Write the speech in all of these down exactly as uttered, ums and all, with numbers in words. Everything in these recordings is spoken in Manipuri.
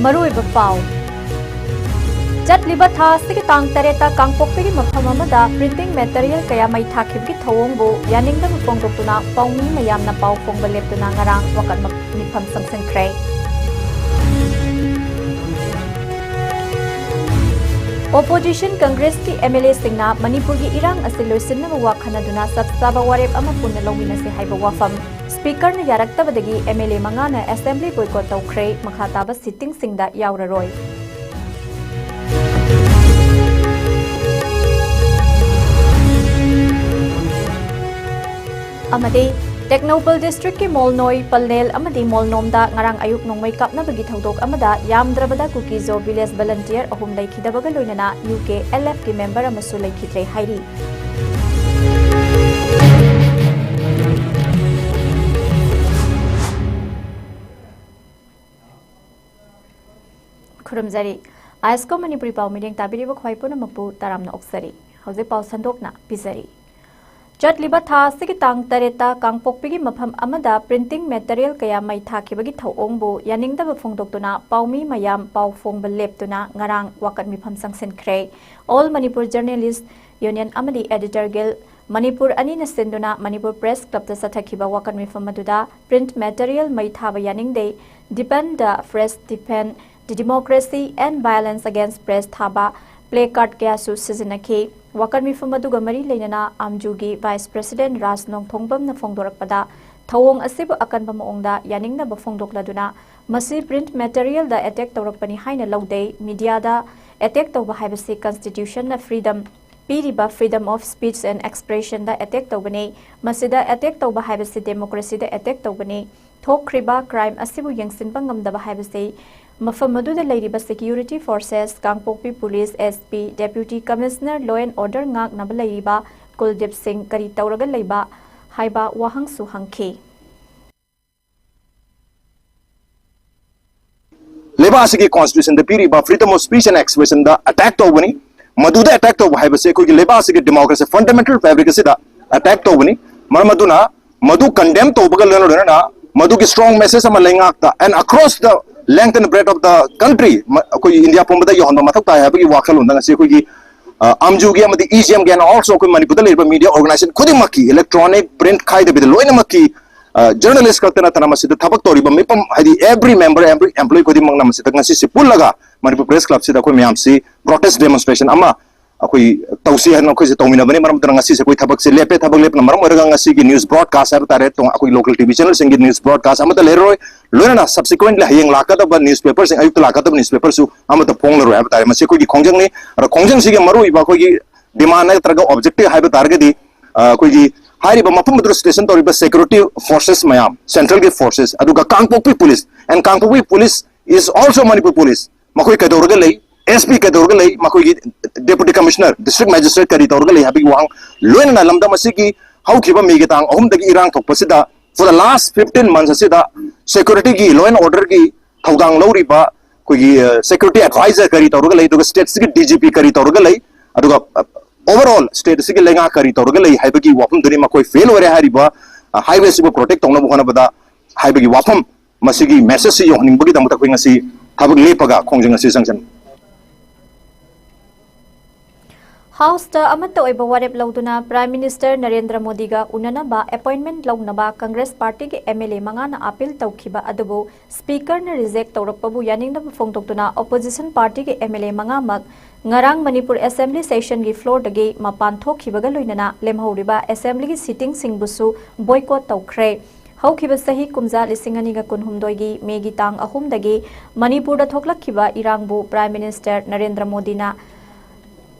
ꯑꯔꯣꯏꯕ ꯄꯥꯎ꯫ ꯆꯠꯂꯤꯕ ꯊꯥ ꯑꯁꯤꯒꯤ ꯇꯥꯡ ꯇꯔꯦꯠꯇ ꯀꯥꯡꯄꯣꯛꯄꯤꯒꯤ ꯃꯐꯝ ꯑꯃꯗ printing material ꯀꯌꯥ ꯃꯩ ꯊꯥꯈꯤꯕꯒꯤ ꯊꯧꯑꯣꯡꯕꯨ ꯌꯥꯅꯤꯡꯗꯕ ꯐꯣꯡꯗꯣꯛꯇꯨꯅ ꯄꯥꯎꯃꯤ ꯃꯌꯥꯝꯅ ꯄꯥꯎ ꯐꯣꯡꯕ ꯂꯦꯞꯇꯨꯅ ꯉꯔꯥꯡ ꯋꯥꯀꯠ ꯃꯤꯐꯝ ꯆꯪꯁꯤꯟꯈ꯭ꯔꯦ꯫ Opposition Congressꯀꯤ MLAꯁꯤꯡꯅ ꯃꯅꯤꯄꯨꯔꯒꯤ ꯏꯔꯥꯡ ꯑꯁꯤ ꯂꯣꯏꯁꯤꯟꯅꯕ ꯋꯥ ꯈꯟꯅꯗꯨꯅ ꯆꯞ ꯆꯥꯕ ꯋꯥꯔꯦꯞ ꯑꯃ ꯄꯨꯟꯅ ꯂꯧꯃꯤꯟꯅꯁꯤ ꯍꯥꯏꯕ ꯋꯥꯐꯝ꯫ Speakerꯅ ꯌꯥꯔꯛꯇꯕꯗꯒꯤ MLA ꯃꯉꯥꯅ assembly boycott ꯇꯧꯈ꯭ꯔꯦ꯫ ꯃꯈꯥ ꯇꯥꯕ sittingꯁꯤꯡꯗ ꯌꯥꯎꯔꯔꯣꯏ꯫ ꯑꯃꯗꯤ ꯇꯦꯡꯅꯧꯄꯜ districtꯀꯤ ꯃꯣꯜꯅꯣꯏ, ꯄꯜꯅꯦꯜ ꯑꯃꯗꯤ ꯃꯣꯜꯅꯣꯝꯗ ꯉꯔꯥꯡ ꯑꯌꯨꯛ ꯅꯣꯡꯃꯩ ꯀꯥꯞꯅꯕꯒꯤ ꯊꯧꯗꯣꯛ ꯑꯃꯗ ꯌꯥꯝꯗ꯭ꯔꯕꯗ ꯀꯨꯀꯤ-ꯖꯣ village volunteer ꯑꯍꯨꯝ ꯂꯩꯈꯤꯗꯕꯒ ꯂꯣꯏꯅꯅ UKLFꯀꯤ member ꯑꯃꯁꯨ ꯂꯩꯈꯤꯗ꯭ꯔꯦ ꯍꯥꯏꯔꯤ꯫ ꯈꯨꯔꯨꯝꯖꯔꯤ꯫ ISCO ꯃꯅꯤꯄꯨꯔꯤ ꯄꯥꯎ ꯃꯤꯠꯌꯦꯡ ꯇꯥꯕꯤꯔꯤꯕ ꯈ꯭ꯋꯥꯏ ꯄꯨꯝꯅꯃꯛꯄꯨ ꯇꯔꯥꯝꯅ ꯑꯣꯛꯆꯔꯤ꯫ ꯍꯧꯖꯤꯛ ꯄꯥꯎ ꯁꯟꯗꯣꯛꯅ ꯄꯤꯖꯔꯤ꯫ ꯆꯠꯂꯤꯕ ꯊꯥ ꯑꯁꯤꯒꯤ ꯇꯥꯡ ꯇꯔꯦꯠꯇ ꯀꯥꯡꯄꯣꯛꯄꯤꯒꯤ ꯃꯐꯝ ꯑꯃꯗ printing material ꯀꯌꯥ ꯃꯩ ꯊꯥꯈꯤꯕꯒꯤ ꯊꯧꯑꯣꯡꯕꯨ ꯌꯥꯅꯤꯡꯗꯕ ꯐꯣꯡꯗꯣꯛꯇꯨꯅ ꯄꯥꯎꯃꯤ ꯃꯌꯥꯝ ꯄꯥꯎ ꯐꯣꯡꯕ ꯂꯦꯞꯇꯨꯅ ꯉꯔꯥꯡ ꯋꯥꯀꯠ ꯃꯤꯐꯝ ꯆꯪꯁꯤꯟꯈ꯭ꯔꯦ꯫ All Manipur Journalist Union ꯑꯃꯗꯤ Editor Guild ꯃꯅꯤꯄꯨꯔ ꯑꯅꯤꯅ ꯁꯤꯟꯗꯨꯅ ꯃꯅꯤꯄꯨꯔ Press Clubꯇ ꯆꯠꯊꯈꯤꯕ ꯋꯥꯀꯠ ꯃꯤꯐꯝ ꯑꯗꯨꯗ print material ꯃꯩ ꯊꯥꯕ ꯌꯥꯅꯤꯡꯗꯦ, Defend the Press, Defend the Democracy and Violence Against Press ꯊꯥꯕ placard ꯀꯌꯥꯁꯨ ꯁꯤꯖꯤꯟꯅꯈꯤ꯫ ꯋꯥꯀꯠ ꯃꯤꯐꯝ ꯑꯗꯨꯒ ꯃꯔꯤ ꯂꯩꯅꯅ ꯑꯥꯝꯖꯨꯒꯤ Vice President ꯔꯥꯖ ꯅꯣꯡꯊꯣꯡꯕꯝꯅ ꯐꯣꯡꯗꯣꯔꯛꯄꯗ, ꯊꯧꯑꯣꯡ ꯑꯁꯤꯕꯨ ꯑꯀꯟꯕ ꯃꯑꯣꯡꯗ ꯌꯥꯅꯤꯡꯗꯕ ꯐꯣꯡꯗꯣꯛꯂꯗꯨꯅ, ꯃꯁꯤ print materialꯗ attack ꯇꯧꯔꯛꯄꯅꯤ ꯍꯥꯏꯅ ꯂꯧꯗꯦ꯫ Mediaꯗ attack ꯇꯧꯕ ꯍꯥꯏꯕꯁꯤ constitutionꯅ freedom ꯄꯤꯔꯤꯕ freedom of speech and expressionꯗ attack ꯇꯧꯕꯅꯤ꯫ ꯃꯁꯤꯗ attack ꯇꯧꯕ ꯍꯥꯏꯕꯁꯤ democracyꯗ attack ꯇꯧꯕꯅꯤ꯫ ꯊꯣꯛꯈ꯭ꯔꯤꯕ crime ꯑꯁꯤꯕꯨ ꯌꯦꯡꯁꯤꯟꯕ ꯉꯝꯗꯕ ꯍꯥꯏꯕꯁꯤ ꯃꯐꯝ ꯑꯗꯨꯗ ꯂꯩꯔꯤꯕ security forces, Kangpokpi police SP, Deputy Commissioner, law and order ꯉꯥꯛꯅꯕ ꯂꯩꯔꯤꯕ ꯀꯨꯜꯗꯤꯞ ꯁꯤꯡ ꯀꯔꯤ ꯇꯧꯔꯒ ꯂꯩꯕ ꯍꯥꯏꯕ ꯋꯥꯍꯪꯁꯨ ꯍꯪꯈꯤ꯫ ꯂꯩꯕꯥꯛ ꯑꯁꯤꯒꯤ constitutionꯗ ꯄꯤꯔꯤꯕ freedom of speech and expressionꯗ attack ꯇꯧꯕꯅꯤ꯫ ꯃꯗꯨꯗ attack ꯇꯧꯕ ꯍꯥꯏꯕꯁꯤ ꯑꯩꯈꯣꯏꯒꯤ ꯂꯩꯕꯥꯛ ꯑꯁꯤꯒꯤ democracy fundamental fabric ꯑꯁꯤꯗ attack ꯇꯧꯕꯅꯤ꯫ ꯃꯔꯝ ꯑꯗꯨꯅ ꯃꯗꯨ condemn ꯇꯧꯕꯒ ꯂꯣꯏꯅ ꯂꯣꯏꯅꯅ ꯃꯗꯨꯒꯤ strong message ꯑꯃ ꯂꯩꯉꯥꯛꯇ and across the length and breadth of the country ꯑꯩꯈꯣꯏ ꯏꯟꯗꯤꯌꯥ ꯄꯨꯝꯕꯗ ꯌꯧꯍꯟꯕ ꯃꯊꯧ ꯇꯥꯏ ꯍꯥꯏꯕꯒꯤ ꯋꯥꯈꯜꯂꯣꯟꯗ ꯉꯁꯤ ꯑꯩꯈꯣꯏꯒꯤ ꯑ, ꯑꯝꯖꯨꯒꯤ ꯑꯃꯗꯤ ꯏ ꯖꯤ ꯑꯦꯝꯒꯤ and also ꯑꯩꯈꯣꯏ ꯃꯅꯤꯄꯨꯔꯗ ꯂꯩꯔꯤꯕ media organization ꯈꯨꯗꯤꯡꯃꯛꯀꯤ electronic, print ꯈꯥꯏꯗꯕꯤꯗ ꯂꯣꯏꯅꯃꯛꯀꯤ journalist ꯈꯛꯇ ꯅꯠꯇꯅ ꯃꯁꯤꯗ ꯊꯕꯛ ꯇꯧꯔꯤꯕ ꯃꯤꯄꯨꯝ ꯍꯥꯏꯗꯤ every member, every employee ꯈꯨꯗꯤꯡꯃꯛꯅ ꯃꯁꯤꯗ ꯉꯁꯤꯁꯤ ꯄꯨꯜꯂꯒ ꯃꯅꯤꯄꯨꯔ Press Club ꯁꯤꯗ ꯑꯩꯈꯣꯏ ꯃꯌꯥꯝꯁꯤ protest demonstration ꯑꯃ ꯑꯩꯈꯣꯏ ꯇꯧꯁꯤ ꯍꯥꯏꯅ ꯑꯩꯈꯣꯏꯁꯦ ꯇꯧꯃꯤꯟꯅꯕꯅꯤ꯫ ꯃꯔꯝ ꯑꯗꯨꯅ ꯉꯁꯤꯁꯦ ꯑꯩꯈꯣꯏ ꯊꯕꯛꯁꯦ ꯂꯦꯞꯄꯦ꯫ ꯊꯕꯛ ꯂꯦꯞꯄꯅ ꯃꯔꯝ ꯑꯣꯏꯔꯒ ꯉꯁꯤꯒꯤ news broadcast ꯍꯥꯏꯕ ꯇꯥꯔꯦ, ꯇꯣꯉꯥꯟ ꯑꯩꯈꯣꯏ local T V channel ꯁꯤꯡꯒꯤ news broadcast ꯑꯃꯠꯇ ꯂꯩꯔꯔꯣꯏ꯫ ꯂꯣꯏꯅꯅ subsequently ꯍꯌꯦꯡ ꯂꯥꯛꯀꯗꯕ newspaper ꯁꯤꯡ, ꯑꯌꯨꯛꯇ ꯂꯥꯛꯀꯗꯕ newspaper ꯁꯨ ꯑꯃꯠꯇ ꯐꯣꯡꯂꯔꯣꯏ ꯍꯥꯏꯕ ꯇꯥꯔꯦ꯫ ꯃꯁꯤ ꯑꯩꯈꯣꯏꯒꯤ ꯈꯣꯡꯖꯪꯅꯤ꯫ ꯑꯗ ꯈꯣꯡꯖꯪꯁꯤꯒꯤ ꯃꯔꯨꯑꯣꯏꯕ ꯑꯩꯈꯣꯏꯒꯤ demand ꯅꯠꯇ꯭ꯔꯒ objective ꯍꯥꯏꯕ ꯇꯥꯔꯒꯗꯤ ꯑ, ꯑꯩꯈꯣꯏꯒꯤ ꯍꯥꯏꯔꯤꯕ ꯃꯐꯝ ꯑꯗꯨꯗ station ꯇꯧꯔꯤꯕ security forces ꯃꯌꯥꯝ, central ꯒꯤ forces, ꯑꯗꯨꯒ ꯀꯥꯡꯄꯣꯛꯄꯤ police, and Kangpokpi police is also Manipur police, ꯃꯈꯣꯏ ꯀꯩꯗꯧꯔꯒ ꯂꯩ, S P ꯀꯩꯗꯧꯔꯒ ꯂꯩ, ꯃꯈꯣꯏꯒꯤ deputy commissioner, district magistrate ꯀꯔꯤ ꯇꯧꯔꯒ ꯂꯩ ꯍꯥꯏꯕꯒꯤ ꯋꯥꯍꯪ, ꯂꯣꯏꯅꯅ ꯂꯝꯗꯝ ꯑꯁꯤꯒꯤ ꯍꯧꯈꯤꯕ ꯃꯦꯒꯤ ꯇꯥꯡ ꯑꯍꯨꯝꯗꯒꯤ ꯏꯔꯥꯡ ꯊꯣꯛꯄꯁꯤꯗ for the last fifteen months ꯑꯁꯤꯗ security ꯒꯤ, law and order ꯒꯤ ꯊꯧꯗꯥꯡ ꯂꯧꯔꯤꯕ ꯑꯩꯈꯣꯏꯒꯤ security advisor ꯀꯔꯤ ꯇꯧꯔꯒ ꯂꯩ, ꯑꯗꯨꯒ state ꯁꯤꯒꯤ D G P ꯀꯔꯤ ꯇꯧꯔꯒ ꯂꯩ, ꯑꯗꯨꯒ overall state ꯑꯁꯤꯒꯤ ꯂꯩꯉꯥꯛ ꯀꯔꯤ ꯇꯧꯔꯒ ꯂꯩ ꯍꯥꯏꯕꯒꯤ ꯋꯥꯐꯝꯗꯨꯅꯤ꯫ ꯃꯈꯣꯏ fail ꯑꯣꯏꯔꯦ ꯍꯥꯏꯔꯤꯕ highway ꯁꯤꯕꯨ protect ꯇꯧꯅꯕ ꯍꯣꯠꯅꯕꯗ ꯍꯥꯏꯕꯒꯤ ꯋꯥꯐꯝ, ꯃꯁꯤꯒꯤ message ꯁꯤ ꯌꯧꯍꯟꯅꯤꯡꯕꯒꯤꯗꯃꯛꯇ ꯑꯩꯈꯣꯏ ꯉꯁꯤ ꯊꯕꯛ ꯂꯦꯞꯄꯒ ꯈꯣꯡꯖꯪ ꯑꯁꯤ ꯆꯪꯁꯤꯟ House ꯇ ꯑꯃꯠꯇ ꯑꯣꯏꯕ ꯋꯥꯔꯦꯞ ꯂꯧꯗꯨꯅ Prime Minister ꯅꯔꯦꯟꯗ꯭ꯔ ꯃꯣꯗꯤꯒ ꯎꯅꯅꯕ appointment ꯂꯧꯅꯕ Congress party ꯒꯤ M L A ꯃꯉꯥꯅ appeal ꯇꯧꯈꯤꯕ ꯑꯗꯨꯕꯨ Speaker ꯅ reject ꯇꯧꯔꯛꯄꯕꯨ ꯌꯥꯅꯤꯡꯗꯕ ꯐꯣꯡꯗꯣꯛꯇꯨꯅ opposition party ꯒꯤ M L A ꯃꯉꯥꯃꯛ ꯉꯔꯥꯡ ꯃꯅꯤꯄꯨꯔ Assembly session ꯒꯤ floor ꯗꯒꯤ ꯃꯄꯥꯟ ꯊꯣꯛꯈꯤꯕꯒ ꯂꯣꯏꯅꯅ ꯂꯦꯝꯍꯧꯔꯤꯕ Assembly ꯒꯤ sitting ꯁꯤꯡꯕꯨꯁꯨ boycott ꯇꯧꯈ꯭ꯔꯦ꯫ ꯍꯧꯈꯤꯕ ꯆꯍꯤ ꯀꯨꯝꯖꯥ ꯂꯤꯁꯤꯡ ꯑꯅꯤꯒ ꯀꯨꯟꯍꯨꯝꯗꯣꯏꯒꯤ May ꯒꯤ ꯇꯥꯡ ꯑꯍꯨꯝꯗꯒꯤ ꯃꯅꯤꯄꯨꯔꯗ ꯊꯣꯛꯂꯛꯈꯤꯕ ꯏꯔꯥꯡꯕꯨ Prime Minister ꯅꯔꯦꯟꯗ꯭ꯔ ꯃꯣꯗꯤꯅ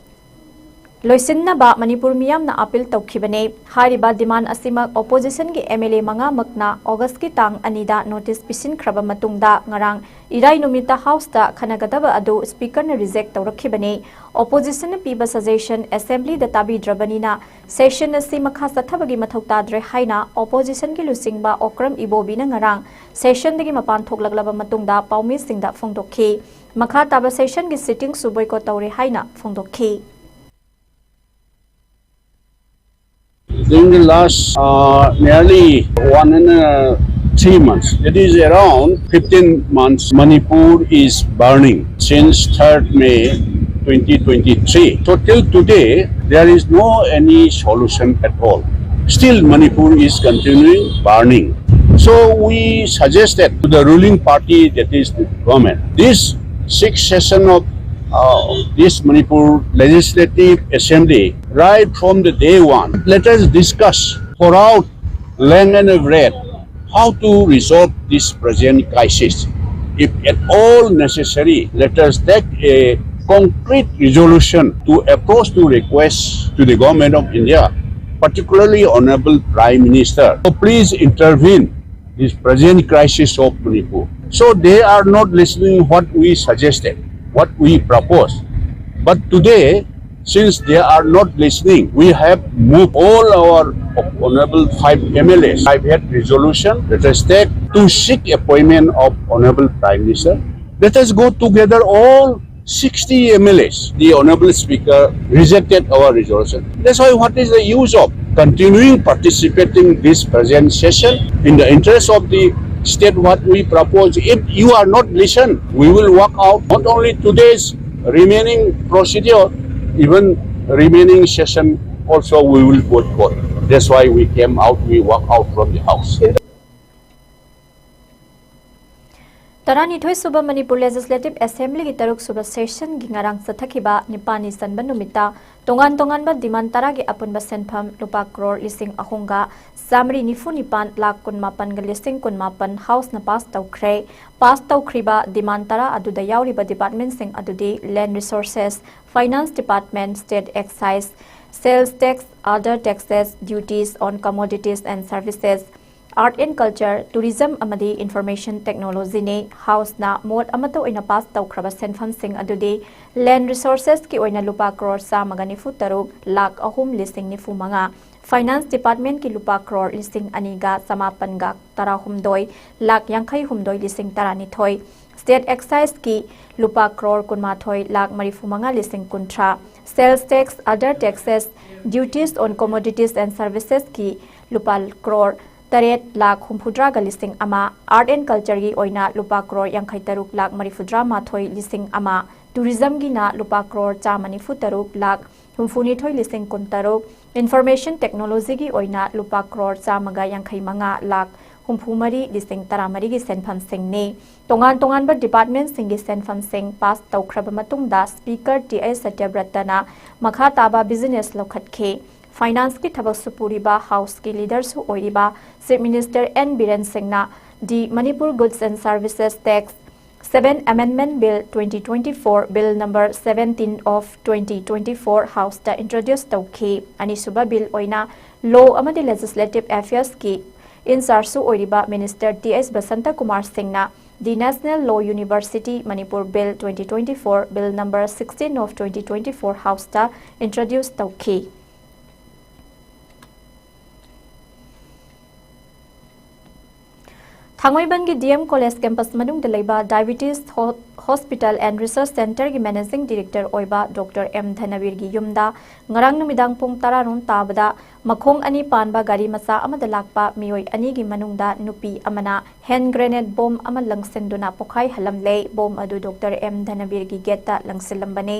ꯂꯣꯏꯁꯤꯟꯅꯕ ꯃꯅꯤꯄꯨꯔ ꯃꯤꯌꯥꯝꯅ appeal ꯇꯧꯈꯤꯕꯅꯦ꯫ ꯍꯥꯏꯔꯤꯕ demand ꯑꯁꯤꯃꯛ opposition ꯒꯤ M L A ꯃꯉꯥꯃꯛꯅ August ꯀꯤ ꯇꯥꯡ ꯑꯅꯤꯗ notice ꯄꯤꯁꯤꯟꯈ꯭ꯔꯕ ꯃꯇꯨꯡꯗ ꯉꯔꯥꯡ ꯏꯔꯥꯏ ꯅꯨꯃꯤꯠꯇ House ꯇ ꯈꯟꯅꯒꯗꯕ ꯑꯗꯨ Speaker ꯅ reject ꯇꯧꯔꯛꯈꯤꯕꯅꯦ꯫ Opposition ꯅ ꯄꯤꯕ suggestion Assembly ꯗ ꯇꯥꯕꯤꯗ꯭ꯔꯕꯅꯤꯅ session ꯑꯁꯤ ꯃꯈꯥ ꯆꯠꯊꯕꯒꯤ ꯃꯊꯧ ꯇꯥꯗ꯭ꯔꯦ ꯍꯥꯏꯅ opposition ꯒꯤ ꯂꯨꯆꯤꯡꯕ ꯑꯣꯀ꯭ꯔꯝ ꯏꯕꯣꯕꯤꯅ ꯉꯔꯥꯡ session ꯗꯒꯤ ꯃꯄꯥꯟ ꯊꯣꯛꯂꯛꯂꯕ ꯃꯇꯨꯡꯗ ꯄꯥꯎꯃꯤꯁꯤꯡꯗ ꯐꯣꯡꯗꯣꯛꯈꯤ꯫ ꯃꯈꯥ ꯇꯥꯕ session ꯒꯤ sitting ꯁꯨ boycott ꯇꯧꯔꯦ ꯍꯥꯏꯅ ꯐꯣꯡꯗꯣꯛꯈꯤ꯫ During the last uh, nearly one and a three months. That is around fifteen months. Manipur is burning since third May twenty twenty-three. So till today, there is no any solution at all. Still, Manipur is continuing burning. So we suggested to the ruling party, that is the government, this sixth session of uh, this Manipur Legislative Assembly, right from the day one, let us discuss for out length and breadth how to resolve this present crisis. If at all necessary, let us take a concrete resolution to approach to request to the Government of India, particularly Honorable Prime Minister. So please intervene this present crisis of Manipur. So they are not listening what we suggested, what we proposed. But today, since they are not listening, we have moved all our honorable five M L As. I've had resolution, let us take, to seek appointment of Honorable Prime Minister. Let us go together, all sixty M L As. The Honorable Speaker rejected our resolution. That's why, what is the use of continuing participating this present session in the interest of the state? What we propose, if you are not listen, we will work out not only today's remaining procedure, even remaining session also we will boycott. That's why we came out, we walk out from the house. ꯇꯔꯥꯅꯤꯊꯣꯏ ꯁꯨꯕ ꯃꯅꯤꯄꯨꯔ ꯂꯦꯖꯤꯁꯂꯦꯇꯤꯚ ꯑꯦꯁꯦꯝꯕ꯭ꯂꯤꯒꯤ ꯇꯔꯨꯛ ꯁꯨꯕ ꯁꯦꯁꯟꯒꯤ ꯉꯔꯥꯡ ꯆꯠꯊꯈꯤꯕ ꯅꯤꯄꯥꯜꯅꯤ ꯆꯟꯕ ꯅꯨꯃꯤꯠꯇ ꯇꯣꯉꯥꯟ ꯇꯣꯉꯥꯟꯕ ꯗꯤꯃꯥꯟ ꯇꯔꯥꯒꯤ ꯑꯄꯨꯟꯕ ꯁꯦꯟꯐꯝ ꯂꯨꯄꯥ ꯀ꯭ꯔꯣꯔ ꯂꯤꯁꯤꯡ ꯑꯍꯨꯝꯒ ꯆꯥꯃꯔꯤ ꯅꯤꯐꯨ ꯅꯤꯄꯥꯟ ꯂꯥꯈ ꯀꯨꯟꯃꯥꯄꯟꯒ ꯂꯤꯁꯤꯡ ꯀꯨꯟꯃꯥꯄꯟ ꯍꯥꯎꯁꯅ ꯄꯥꯁ ꯇꯧꯈ꯭ꯔꯦ꯫ ꯄꯥꯁ ꯇꯧꯈ꯭ꯔꯤꯕ ꯗꯤꯃꯥꯟ ꯇꯔꯥ ꯑꯗꯨꯗ ꯌꯥꯎꯔꯤꯕ ꯗꯤꯄꯥꯔꯠꯃꯦꯟꯁꯤꯡ ꯑꯗꯨꯗꯤ Land Resources, Finance Department, State Excise, Sales Tax, Other Taxes, Duties on Commodities and Services, Art and Culture, Tourism ꯑꯃꯗꯤ Information Technologyꯅꯤ꯫ ꯍꯥꯎꯁꯅ ꯃꯣꯠ ꯑꯃꯠꯇ ꯑꯣꯏꯅ ꯄꯥꯁ ꯇꯧꯈ꯭ꯔꯕ ꯁꯦꯟꯐꯝꯁꯤꯡ ꯑꯗꯨꯗꯤ Land Resourcesꯀꯤ ꯑꯣꯏꯅ ꯂꯨꯄꯥ ꯀ꯭ꯔꯣꯔ ꯆꯥꯝꯃꯒ ꯅꯤꯐꯨ ꯇꯔꯨꯛ ꯂꯥꯈ ꯑꯍꯨꯝ ꯂꯤꯁꯤꯡ ꯅꯤꯐꯨ ꯃꯉꯥ, Finance Departmentꯀꯤ ꯂꯨꯄꯥ ꯀ꯭ꯔꯣꯔ ꯂꯤꯁꯤꯡ ꯑꯅꯤꯒ ꯆꯃꯥꯄꯟꯒ ꯇꯔꯥꯍꯨꯝꯗꯣꯏ ꯂꯥꯈ ꯌꯥꯡꯈꯩ ꯍꯨꯝꯗꯣꯏ ꯂꯤꯁꯤꯡ ꯇꯔꯥꯅꯤꯊꯣꯏ, State Exciseꯀꯤ ꯂꯨꯄꯥ ꯀ꯭ꯔꯣꯔ ꯀꯨꯟꯃꯥꯊꯣꯏ ꯂꯥꯈ ꯃꯔꯤꯐꯨ ꯃꯉꯥ ꯂꯤꯁꯤꯡ ꯀꯨꯟꯊ꯭ꯔꯥ, Sales Tax, Other Taxes, Duties on Commodities and Servicesꯀꯤ ꯂꯨꯄꯥ ꯀ꯭ꯔꯣꯔ ꯇꯔꯦꯠ ꯂꯥꯈ ꯍꯨꯝꯐꯨꯇꯔꯥꯒ ꯂꯤꯁꯤꯡ ꯑꯃ, Art and Cultureꯒꯤ ꯑꯣꯏꯅ ꯂꯨꯄꯥ ꯀ꯭ꯔꯣꯔ ꯌꯥꯡꯈꯩ ꯇꯔꯨꯛ ꯂꯥꯈ ꯃꯔꯤꯐꯨꯇꯔꯥ ꯃꯥꯊꯣꯏ ꯂꯤꯁꯤꯡ ꯑꯃ, Tourismꯒꯤꯅ ꯂꯨꯄꯥ ꯀ꯭ꯔꯣꯔ ꯆꯥꯝꯃ ꯅꯤꯐꯨ ꯇꯔꯨꯛ ꯂꯥꯈ ꯍꯨꯝꯐꯨꯅꯤꯊꯣꯏ ꯂꯤꯁꯤꯡ ꯀꯨꯟꯇꯔꯨꯛ, Information Technologyꯒꯤ ꯑꯣꯏꯅ ꯂꯨꯄꯥ ꯀ꯭ꯔꯣꯔ ꯆꯥꯝꯃꯒ ꯌꯥꯡꯈꯩ ꯃꯉꯥ ꯂꯥꯈ ꯍꯨꯝꯐꯨ ꯃꯔꯤ ꯂꯤꯁꯤꯡ ꯇꯔꯥꯃꯔꯤꯒꯤ ꯁꯦꯟꯐꯝꯁꯤꯡꯅꯤ꯫ ꯇꯣꯉꯥꯟ ꯇꯣꯉꯥꯟꯕ departmentꯁꯤꯡꯒꯤ ꯁꯦꯟꯐꯝꯁꯤꯡ pass ꯇꯧꯈ꯭ꯔꯕ ꯃꯇꯨꯡꯗ Speaker ꯇꯤ ꯑꯩꯆ ꯁꯇ꯭ꯌꯕ꯭ꯔꯇꯅ ꯃꯈꯥ ꯇꯥꯕ business ꯂꯧꯈꯠꯈꯤ꯫ Financeꯀꯤ ꯊꯕꯛꯁꯨ ꯄꯨꯔꯤꯕ Houseꯀꯤ leaderꯁꯨ ꯑꯣꯏꯔꯤꯕ Chief Minister ꯑꯦꯟ ꯕꯤꯔꯦꯟ ꯁꯤꯡꯅ the Manipur Goods and Services Tax seven Amendment Bill twenty twenty-four, Bill number seventeen of twenty twenty-four Houseꯇ introduce ꯇꯧꯈꯤ꯫ ꯑꯅꯤꯁꯨꯕ bill ꯑꯣꯏꯅ Law ꯑꯃꯗꯤ Legislative Affairsꯀꯤ in chargeꯁꯨ ꯑꯣꯏꯔꯤꯕ Minister T H Basanta Kumar ꯁꯤꯡꯅ the National Law University Manipur Bill twenty twenty-four, Bill number sixteen of twenty twenty-four Houseꯇ introduce ꯇꯧꯈꯤ꯫ ꯊꯥꯡꯃꯩꯕꯟꯒꯤ ꯗꯤ ꯑꯦꯝ ꯀꯣꯂꯦꯖ ꯀꯦꯝꯄꯁ ꯃꯅꯨꯡꯗ ꯂꯩꯕ Diabetes Ho-, Hospital and Research Centreꯒꯤ Managing Director ꯑꯣꯏꯕ ꯗꯣꯛꯇꯔ ꯑꯦꯝ ꯙꯅꯕꯤꯔꯒꯤ ꯌꯨꯝꯗ ꯉꯔꯥꯡ ꯅꯨꯃꯤꯗꯥꯡ ꯄꯨꯡ ꯇꯔꯥ ꯔꯣꯝ ꯇꯥꯕꯗ ꯃꯈꯣꯡ ꯑꯅꯤ ꯄꯥꯟꯕ ꯒꯥꯔꯤ ꯃꯆꯥ ꯑꯃꯗ ꯂꯥꯛꯄ ꯃꯤꯑꯣꯏ ꯑꯅꯤꯒꯤ ꯃꯅꯨꯡꯗ ꯅꯨꯄꯤ ꯑꯃꯅ hand grenade bomb ꯑꯃ ꯂꯪꯁꯤꯟꯗꯨꯅ ꯄꯣꯈꯥꯏꯍꯜꯂꯝꯂꯦ꯫ Bomb ꯑꯗꯨ ꯗꯣꯛꯇꯔ ꯑꯦꯝ ꯙꯅꯕꯤꯔꯒꯤ gateꯇ ꯂꯪꯁꯤꯜꯂꯝꯕꯅꯤ꯫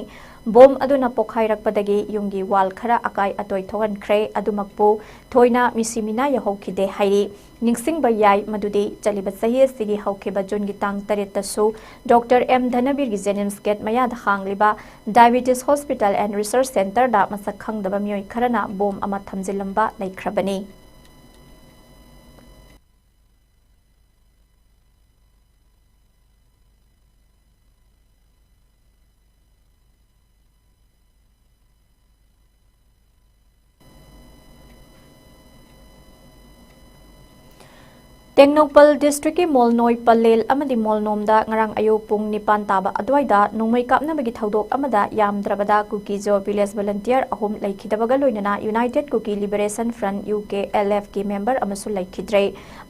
Bomb ꯑꯗꯨꯅ ꯄꯣꯈꯥꯏꯔꯛꯄꯗꯒꯤ ꯌꯨꯝꯒꯤ wall ꯈꯔ ꯑꯀꯥꯏ ꯑꯇꯣꯏ ꯊꯣꯛꯍꯟꯈ꯭ꯔꯦ꯫ ꯑꯗꯨꯃꯛꯄꯨ ꯊꯣꯏꯅ ꯃꯤꯁꯤ ꯃꯤꯅꯥ ꯌꯥꯎꯍꯧꯈꯤꯗꯦ ꯍꯥꯏꯔꯤ꯫ ꯅꯤꯡꯁꯤꯡꯕ ꯌꯥꯏ ꯃꯗꯨꯗꯤ ꯆꯠꯂꯤꯕ ꯆꯍꯤ ꯑꯁꯤꯒꯤ ꯍꯧꯈꯤꯕ ꯖꯨꯟꯒꯤ ꯇꯥꯡ ꯇꯔꯦꯠꯇꯁꯨ ꯗꯣꯛꯇꯔ ꯑꯦꯝ ꯙꯅꯕꯤꯔꯒꯤ Jenims gate ꯃꯌꯥꯗ ꯍꯥꯡꯂꯤꯕ Diabetes Hospital and Research Centreꯗ ꯃꯁꯛ ꯈꯪꯗꯕ ꯃꯤꯑꯣꯏ ꯈꯔꯅ bomb ꯑꯃ ꯊꯝꯖꯤꯜꯂꯝꯕ ꯂꯩꯈ꯭ꯔꯕꯅꯤ꯫ ꯇꯦꯡꯅꯧꯄꯜ districtꯀꯤ ꯃꯣꯜꯅꯣꯏ ꯄꯂꯦꯜ ꯑꯃꯗꯤ ꯃꯣꯜꯅꯣꯝꯗ ꯉꯔꯥꯡ ꯑꯌꯨꯛ ꯄꯨꯡ ꯅꯤꯄꯥꯟ ꯇꯥꯕ ꯑꯗꯨꯋꯥꯏꯗ ꯅꯣꯡꯃꯩ ꯀꯥꯞꯅꯕꯒꯤ ꯊꯧꯗꯣꯛ ꯑꯃꯗ ꯌꯥꯝꯗ꯭ꯔꯕꯗ ꯀꯨꯀꯤꯖꯣ village volunteer ꯑꯍꯨꯝ ꯂꯩꯈꯤꯗꯕꯒ ꯂꯣꯏꯅꯅ United Kuki Liberation Front, U K L Fꯀꯤ member ꯑꯃꯁꯨ ꯂꯩꯈꯤꯗ꯭ꯔꯦ꯫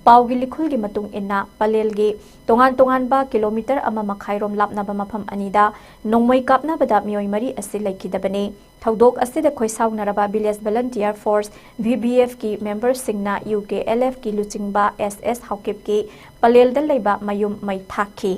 ꯄꯥꯎꯒꯤ ꯂꯤꯈꯨꯜꯒꯤ ꯃꯇꯨꯡ ꯏꯟꯅ, ꯄꯂꯦꯜꯒꯤ ꯇꯣꯉꯥꯟ ꯇꯣꯉꯥꯟꯕ ꯀꯤꯂꯣꯃꯤꯇꯔ ꯑꯃ ꯃꯈꯥꯏꯔꯣꯝ ꯂꯥꯞꯅꯕ ꯃꯐꯝ ꯑꯅꯤꯗ ꯅꯣꯡꯃꯩ ꯀꯥꯞꯅꯕꯗ ꯃꯤꯑꯣꯏ ꯃꯔꯤ ꯑꯁꯤ ꯂꯩꯈꯤꯗꯕꯅꯤ꯫ ꯊꯧꯗꯣꯛ ꯑꯁꯤꯗ ꯈꯣꯏꯁꯥꯎꯅꯔꯕ Village Volunteer Force, V V F ꯀꯤ memberꯁꯤꯡꯅ U K L F ꯀꯤ ꯂꯨꯆꯤꯡꯕ S S ꯍꯥꯎꯀꯤꯞꯀꯤ ꯄꯂꯦꯜꯗ ꯂꯩꯕ ꯃꯌꯨꯝ ꯃꯩ ꯊꯥꯈꯤ꯫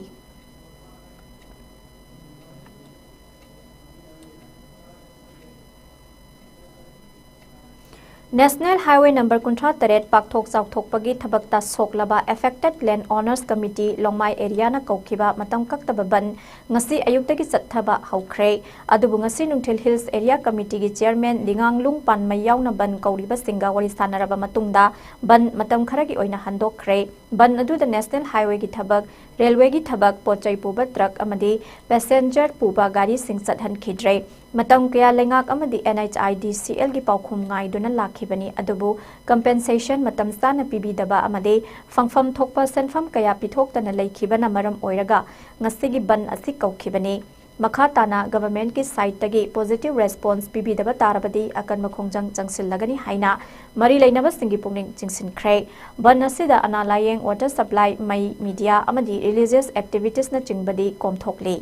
National Highway number ꯀꯨꯟꯊ꯭ꯔꯥ ꯇꯔꯦꯠ ꯄꯥꯛꯊꯣꯛ ꯆꯥꯎꯊꯣꯛꯄꯒꯤ ꯊꯕꯛꯇ ꯁꯣꯛꯂꯕ Affected Land Owners Committee ꯂꯣꯡꯃꯥꯏ areaꯅ ꯀꯧꯈꯤꯕ ꯃꯇꯝ ꯀꯛꯇꯕ ꯕꯟ ꯉꯁꯤ ꯑꯌꯨꯛꯇꯒꯤ ꯆꯠꯊꯕ ꯍꯧꯈ꯭ꯔꯦ꯫ ꯑꯗꯨꯕꯨ ꯉꯁꯤ ꯅꯨꯡꯊꯤꯜ Hills Area Committeeꯒꯤ chairman ꯂꯤꯉꯥꯡꯂꯨꯡ ꯄꯥꯟꯃꯩ ꯌꯥꯎꯅ ꯕꯟ ꯀꯧꯔꯤꯕꯁꯤꯡꯒ ꯋꯥꯔꯤ ꯁꯥꯟꯅꯔꯕ ꯃꯇꯨꯡꯗ ꯕꯟ ꯃꯇꯝ ꯈꯔꯒꯤ ꯑꯣꯏꯅ ꯍꯟꯗꯣꯛꯈ꯭ꯔꯦ꯫ ꯕꯟ ꯑꯗꯨꯗ National Highwayꯒꯤ ꯊꯕꯛ, railwayꯒꯤ ꯊꯕꯛ, ꯄꯣꯠ ꯆꯩ ꯄꯨꯕ truck ꯑꯃꯗꯤ passenger ꯄꯨꯕ ꯒꯥꯔꯤꯁꯤꯡ ꯆꯠꯍꯟꯈꯤꯗ꯭ꯔꯦ꯫ ꯃꯇꯝ ꯀꯌꯥ ꯂꯩꯉꯥꯛ ꯑꯃꯗꯤ N H I D C Lꯒꯤ ꯄꯥꯎꯈꯨꯝ ꯉꯥꯏꯗꯨꯅ ꯂꯥꯛꯈꯤꯕꯅꯤ, ꯑꯗꯨꯕꯨ compensation ꯃꯇꯝ ꯆꯥꯅ ꯄꯤꯕꯤꯗꯕ ꯑꯃꯗꯤ ꯐꯪꯐꯝ ꯊꯣꯛꯄ ꯁꯦꯟꯐꯝ ꯀꯌꯥ ꯄꯤꯊꯣꯛꯇꯅ ꯂꯩꯈꯤꯕꯅ ꯃꯔꯝ ꯑꯣꯏꯔꯒ ꯉꯁꯤꯒꯤ ꯕꯟ ꯑꯁꯤ ꯀꯧꯈꯤꯕꯅꯤ꯫ ꯃꯈꯥ ꯇꯥꯅ governmentꯀꯤ sideꯇꯒꯤ positive response ꯄꯤꯕꯤꯗꯕ ꯇꯥꯔꯕꯗꯤ ꯑꯀꯟꯕ ꯈꯣꯡꯖꯪ ꯆꯪꯁꯤꯜꯂꯒꯅꯤ ꯍꯥꯏꯅ ꯃꯔꯤ ꯂꯩꯅꯕꯁꯤꯡꯒꯤ ꯄꯨꯛꯅꯤꯡ ꯆꯤꯡꯁꯤꯟꯈ꯭ꯔꯦ꯫ ꯕꯟ ꯑꯁꯤꯗ ꯑꯅꯥ ꯂꯥꯌꯦꯡ, water supply, ꯃꯩ, media ꯑꯃꯗꯤ religious activitiesꯅꯆꯤꯡꯕꯗꯤ ꯀꯣꯝꯊꯣꯛꯂꯤ꯫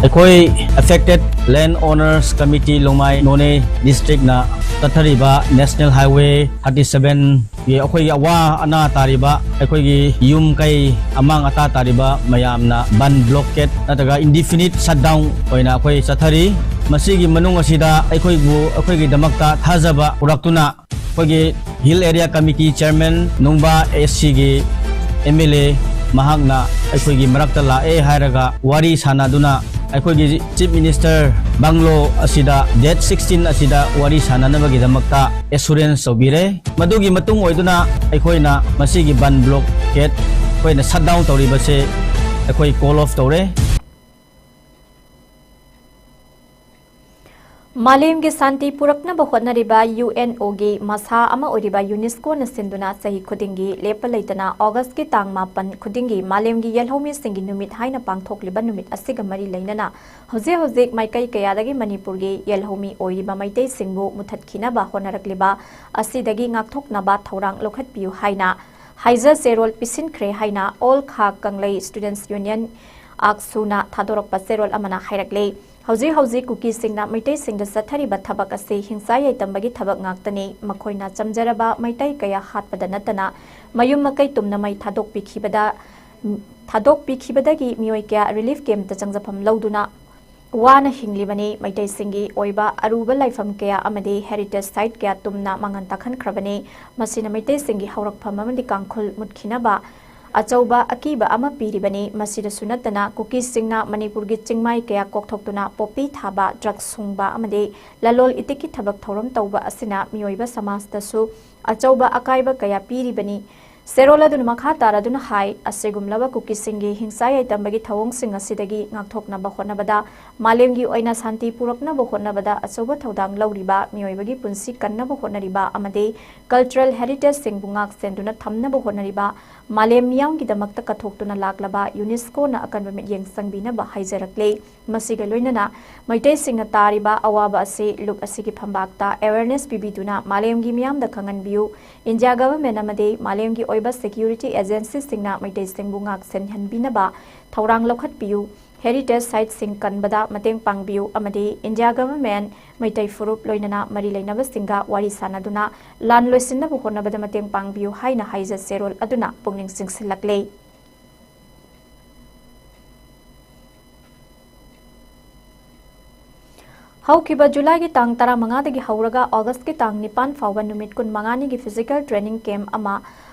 ꯑꯩꯈꯣꯏ Affected Land Owners Committee ꯂꯣꯡꯃꯥꯏ ꯅꯣꯅꯦ districtꯅ ꯆꯠꯊꯔꯤꯕ National Highway thirty sevenꯒꯤ ꯑꯩꯈꯣꯏꯒꯤ ꯑꯋꯥ ꯑꯅꯥ ꯇꯥꯔꯤꯕ, ꯑꯩꯈꯣꯏꯒꯤ ꯌꯨꯝ ꯀꯩ ꯑꯃꯥꯡ ꯑꯇꯥ ꯇꯥꯔꯤꯕ ꯃꯌꯥꯝꯅ ꯕꯟ blockade ꯅꯠꯇ꯭ꯔꯒ indefinite shutdown ꯑꯣꯏꯅ ꯑꯩꯈꯣꯏ ꯆꯠꯊꯔꯤ꯫ ꯃꯁꯤꯒꯤ ꯃꯅꯨꯡ ꯑꯁꯤꯗ ꯑꯩꯈꯣꯏꯕꯨ, ꯑꯩꯈꯣꯏꯒꯤꯗꯃꯛꯇ ꯊꯥꯖꯕ ꯄꯨꯔꯛꯇꯨꯅ ꯑꯩꯈꯣꯏꯒꯤ Hill Area Committee Chairman ꯅꯨꯡꯕꯥ SCꯒꯤ M L A ꯃꯍꯥꯛꯅ ꯑꯩꯈꯣꯏꯒꯤ ꯃꯔꯛꯇ ꯂꯥꯛꯑꯦ ꯍꯥꯏꯔꯒ ꯋꯥꯔꯤ ꯁꯥꯟꯅꯗꯨꯅ ꯑꯩꯈꯣꯏꯒꯤ Chief Minister bungalow ꯑꯁꯤꯗ date sixteen ꯑꯁꯤꯗ ꯋꯥꯔꯤ ꯁꯥꯟꯅꯅꯕꯒꯤꯗꯃꯛꯇ assurance ꯇꯧꯕꯤꯔꯦ꯫ ꯃꯗꯨꯒꯤ ꯃꯇꯨꯡ ꯑꯣꯏꯗꯨꯅ ꯑꯩꯈꯣꯏꯅ ꯃꯁꯤꯒꯤ ꯕꯟ blockade ꯑꯩꯈꯣꯏꯅ shutdown ꯇꯧꯔꯤꯕꯁꯦ ꯑꯩꯈꯣꯏ call off ꯇꯧꯔꯦ꯫ ꯃꯥꯂꯦꯝꯒꯤ ꯁꯥꯟꯇꯤ ꯄꯨꯔꯛꯅꯕ ꯍꯣꯠꯅꯔꯤꯕ ꯌꯨ ꯑꯦꯟ ꯑꯣꯒꯤ ꯃꯁꯥ ꯑꯃ ꯑꯣꯏꯔꯤꯕ ꯌꯨꯅꯦꯁꯀꯣꯅ ꯁꯤꯟꯗꯨꯅ ꯆꯍꯤ ꯈꯨꯗꯤꯡꯒꯤ ꯂꯦꯞꯄ ꯂꯩꯇꯅ ꯑꯣꯒꯁꯀꯤ ꯇꯥꯡ ꯃꯥꯄꯟ ꯈꯨꯗꯤꯡꯒꯤ ꯃꯥꯂꯦꯝꯒꯤ ꯌꯦꯜꯍꯧꯃꯤꯁꯤꯡꯒꯤ ꯅꯨꯃꯤꯠ ꯍꯥꯏꯅ ꯄꯥꯡꯊꯣꯛꯂꯤꯕ ꯅꯨꯃꯤꯠ ꯑꯁꯤꯒ ꯃꯔꯤ ꯂꯩꯅꯅ ꯍꯧꯖꯤꯛ ꯍꯧꯖꯤꯛ ꯃꯥꯏꯀꯩ ꯀꯌꯥꯗꯒꯤ ꯃꯅꯤꯄꯨꯔꯒꯤ ꯌꯦꯜꯍꯧꯃꯤ ꯑꯣꯏꯔꯤꯕ ꯃꯩꯇꯩꯁꯤꯡꯕꯨ ꯃꯨꯊꯠꯈꯤꯅꯕ ꯍꯣꯠꯅꯔꯛꯂꯤꯕ ꯑꯁꯤꯗꯒꯤ ꯉꯥꯛꯊꯣꯛꯅꯕ ꯊꯧꯔꯥꯡ ꯂꯧꯈꯠꯄꯤꯌꯨ ꯍꯥꯏꯅ ꯍꯥꯏꯖ ꯆꯦꯔꯣꯜ ꯄꯤꯁꯤꯟꯈ꯭ꯔꯦ ꯍꯥꯏꯅ ꯑꯣꯜ ꯈꯥ ꯀꯪꯂꯩ ꯁ꯭ꯇꯨꯗꯦꯟꯠꯁ ꯌꯨꯅꯤꯌꯟ, ꯑꯥꯛꯁꯨꯅ ꯊꯥꯗꯣꯔꯛꯄ ꯆꯦꯔꯣꯜ ꯑꯃꯅ ꯍꯥꯏꯔꯛꯂꯦ꯫ ꯍꯧꯖꯤꯛ ꯍꯧꯖꯤꯛ ꯀꯨꯀꯤꯁꯤꯡꯅ ꯃꯩꯇꯩꯁꯤꯡꯗ ꯆꯠꯊꯔꯤꯕ ꯊꯕꯛ ꯑꯁꯤ ꯍꯤꯡꯁꯥ ꯌꯥꯏꯇꯝꯕꯒꯤ ꯊꯕꯛ ꯉꯥꯛꯇꯅꯤ꯫ ꯃꯈꯣꯏꯅ ꯆꯝꯖꯔꯕ ꯃꯩꯇꯩ ꯀꯌꯥ ꯍꯥꯠꯄꯗ ꯅꯠꯇꯅ ꯃꯌꯨꯝ ꯃꯀꯩ ꯇꯨꯝꯅ ꯃꯩ ꯊꯥꯗꯣꯛꯄꯤꯈꯤꯕꯗ, ꯊꯥꯗꯣꯛꯄꯤꯈꯤꯕꯗꯒꯤ ꯃꯤꯑꯣꯏ ꯀꯌꯥ ꯔꯤꯂꯤꯐ ꯀꯦꯝꯞꯇ ꯆꯪꯖꯐꯝ ꯂꯧꯗꯨꯅ ꯋꯥꯅ ꯍꯤꯡꯂꯤꯕꯅꯤ꯫ ꯃꯩꯇꯩꯁꯤꯡꯒꯤ ꯑꯣꯏꯕ ꯑꯔꯨꯕ ꯂꯥꯏꯐꯝ ꯀꯌꯥ ꯑꯃꯗꯤ ꯍꯦꯔꯤꯇꯦꯖ ꯁꯥꯏꯠ ꯀꯌꯥ ꯇꯨꯝꯅ ꯃꯥꯡꯍꯟ ꯇꯥꯛꯍꯟꯈ꯭ꯔꯕꯅꯤ꯫ ꯃꯁꯤꯅ ꯃꯩꯇꯩꯁꯤꯡꯒꯤ ꯍꯧꯔꯛꯐꯝ ꯑꯃꯗꯤ ꯀꯥꯡꯈꯨꯜ ꯃꯨꯠꯈꯤꯅꯕ ꯑꯆꯧꯕ ꯑꯀꯤꯕ ꯑꯃ ꯄꯤꯔꯤꯕꯅꯤ꯫ ꯃꯁꯤꯗꯁꯨ ꯅꯠꯇꯅ ꯀꯨꯀꯤꯁꯤꯡꯅ ꯃꯅꯤꯄꯨꯔꯒꯤ ꯆꯤꯡꯃꯥꯏ ꯀꯌꯥ ꯀꯣꯛꯊꯣꯛꯇꯨꯅ ꯄꯣꯄꯤ ꯊꯥꯕ, ꯗ꯭ꯔꯒ ꯁꯨꯡꯕ ꯑꯃꯗꯤ ꯂꯂꯣꯜ ꯏꯇꯤꯛꯀꯤ ꯊꯕꯛ ꯊꯧꯔꯝ ꯇꯧꯕ ꯑꯁꯤꯅ ꯃꯤꯑꯣꯏꯕ ꯁꯃꯥꯖꯇꯁꯨ ꯑꯆꯧꯕ ꯑꯀꯥꯏꯕ ꯀꯌꯥ ꯄꯤꯔꯤꯕꯅꯤ꯫ ꯆꯦꯔꯣꯜ ꯑꯗꯨꯅ ꯃꯈꯥ ꯇꯥꯔꯗꯨꯅ ꯍꯥꯏ, ꯑꯁꯤꯒꯨꯝꯂꯕ ꯀꯨꯀꯤꯁꯤꯡꯒꯤ ꯍꯤꯡꯁꯥ ꯌꯥꯏꯇꯝꯕꯒꯤ ꯊꯧꯑꯣꯡꯁꯤꯡ ꯑꯁꯤꯗꯒꯤ ꯉꯥꯛꯊꯣꯛꯅꯕ ꯍꯣꯠꯅꯕꯗ, ꯃꯥꯂꯦꯝꯒꯤ ꯑꯣꯏꯅ ꯁꯥꯟꯇꯤ ꯄꯨꯔꯛꯅꯕ ꯍꯣꯠꯅꯕꯗ ꯑꯆꯧꯕ ꯊꯧꯗꯥꯡ ꯂꯧꯔꯤꯕ, ꯃꯤꯑꯣꯏꯕꯒꯤ ꯄꯨꯟꯁꯤ ꯀꯟꯅꯕ ꯍꯣꯠꯅꯔꯤꯕ ꯑꯃꯗꯤ ꯀꯜꯆꯔꯦꯜ ꯍꯦꯔꯤꯇꯦꯖꯁꯤꯡꯕꯨ ꯉꯥꯛ ꯁꯦꯟꯗꯨꯅ ꯊꯝꯅꯕ ꯍꯣꯠꯅꯔꯤꯕ, ꯃꯥꯂꯦꯝ ꯃꯤꯌꯥꯝꯒꯤꯗꯃꯛꯇ ꯀꯠꯊꯣꯛꯇꯨꯅ ꯂꯥꯛꯂꯕ ꯌꯨꯅꯦꯁꯀꯣꯅ ꯑꯀꯟꯕ ꯃꯤꯠꯌꯦꯡ ꯆꯪꯕꯤꯅꯕ ꯍꯥꯏꯖꯔꯛꯂꯦ꯫ ꯃꯁꯤꯒ ꯂꯣꯏꯅꯅ ꯃꯩꯇꯩꯁꯤꯡꯅ ꯇꯥꯔꯤꯕ ꯑꯋꯥꯕ ꯑꯁꯤ ꯂꯨꯞ ꯑꯁꯤꯒꯤ ꯐꯝꯕꯥꯛꯇ ꯑꯦꯋꯦꯔꯅꯦꯁ ꯄꯤꯕꯤꯗꯨꯅ ꯃꯥꯂꯦꯝꯒꯤ ꯃꯤꯌꯥꯝꯗ ꯈꯪꯍꯟꯕꯤꯌꯨ꯫ ꯏꯟꯗꯤꯌꯥ ꯒꯚꯔꯟꯃꯦꯟꯠ ꯑꯃꯗꯤ ꯃꯥꯂꯦꯝꯒꯤ ꯑꯣꯏꯕ ꯁꯦꯀ꯭ꯌꯨꯔꯤꯇꯤ ꯑꯦꯖꯦꯟꯁꯤꯁꯤꯡꯅ ꯃꯩꯇꯩꯁꯤꯡꯕꯨ ꯉꯥꯛ ꯁꯦꯟꯍꯟꯕꯤꯅꯕ ꯊꯧꯔꯥꯡ ꯂꯧꯈꯠꯄꯤꯌꯨ꯫ ꯍꯦꯔꯤꯇꯦꯖ ꯁꯥꯏꯠꯁꯤꯡ ꯀꯟꯕꯗ ꯃꯇꯦꯡ ꯄꯥꯡꯕꯤꯌꯨ ꯑꯃꯗꯤ ꯏꯟꯗꯤꯌꯥ ꯒꯚꯔꯟꯃꯦꯟꯠ, ꯃꯩꯇꯩ ꯐꯨꯔꯨꯞ ꯂꯣꯏꯅꯅ ꯃꯔꯤ ꯂꯩꯅꯕꯁꯤꯡꯒ ꯋꯥꯔꯤ ꯁꯥꯅꯗꯨꯅ ꯂꯥꯟ ꯂꯣꯏꯁꯤꯟꯅꯕ ꯍꯣꯠꯅꯕꯗ ꯃꯇꯦꯡ ꯄꯥꯡꯕꯤꯌꯨ ꯍꯥꯏꯅ ꯍꯥꯏꯖ ꯆꯦꯔꯣꯜ ꯑꯗꯨꯅ ꯄꯨꯛꯅꯤꯡ ꯆꯤꯡꯁꯤꯜꯂꯛꯂꯦ꯫ ꯍꯧꯈꯤꯕ ꯖꯨꯂꯥꯏꯒꯤ ꯇꯥꯡ ꯇꯔꯥꯃꯉꯥꯗꯒꯤ ꯍꯧꯔꯒ ꯑꯣꯒꯁꯀꯤ ꯇꯥꯡ ꯅꯤꯄꯥꯟ ꯐꯥꯎꯕ ꯅꯨꯃꯤꯠ ꯀꯨꯟꯃꯉꯥꯅꯤꯒꯤ ꯐꯤꯖꯤꯀꯦꯜ ꯇ꯭ꯔꯦꯅꯤꯡ ꯀꯦꯝꯞ ꯑꯃ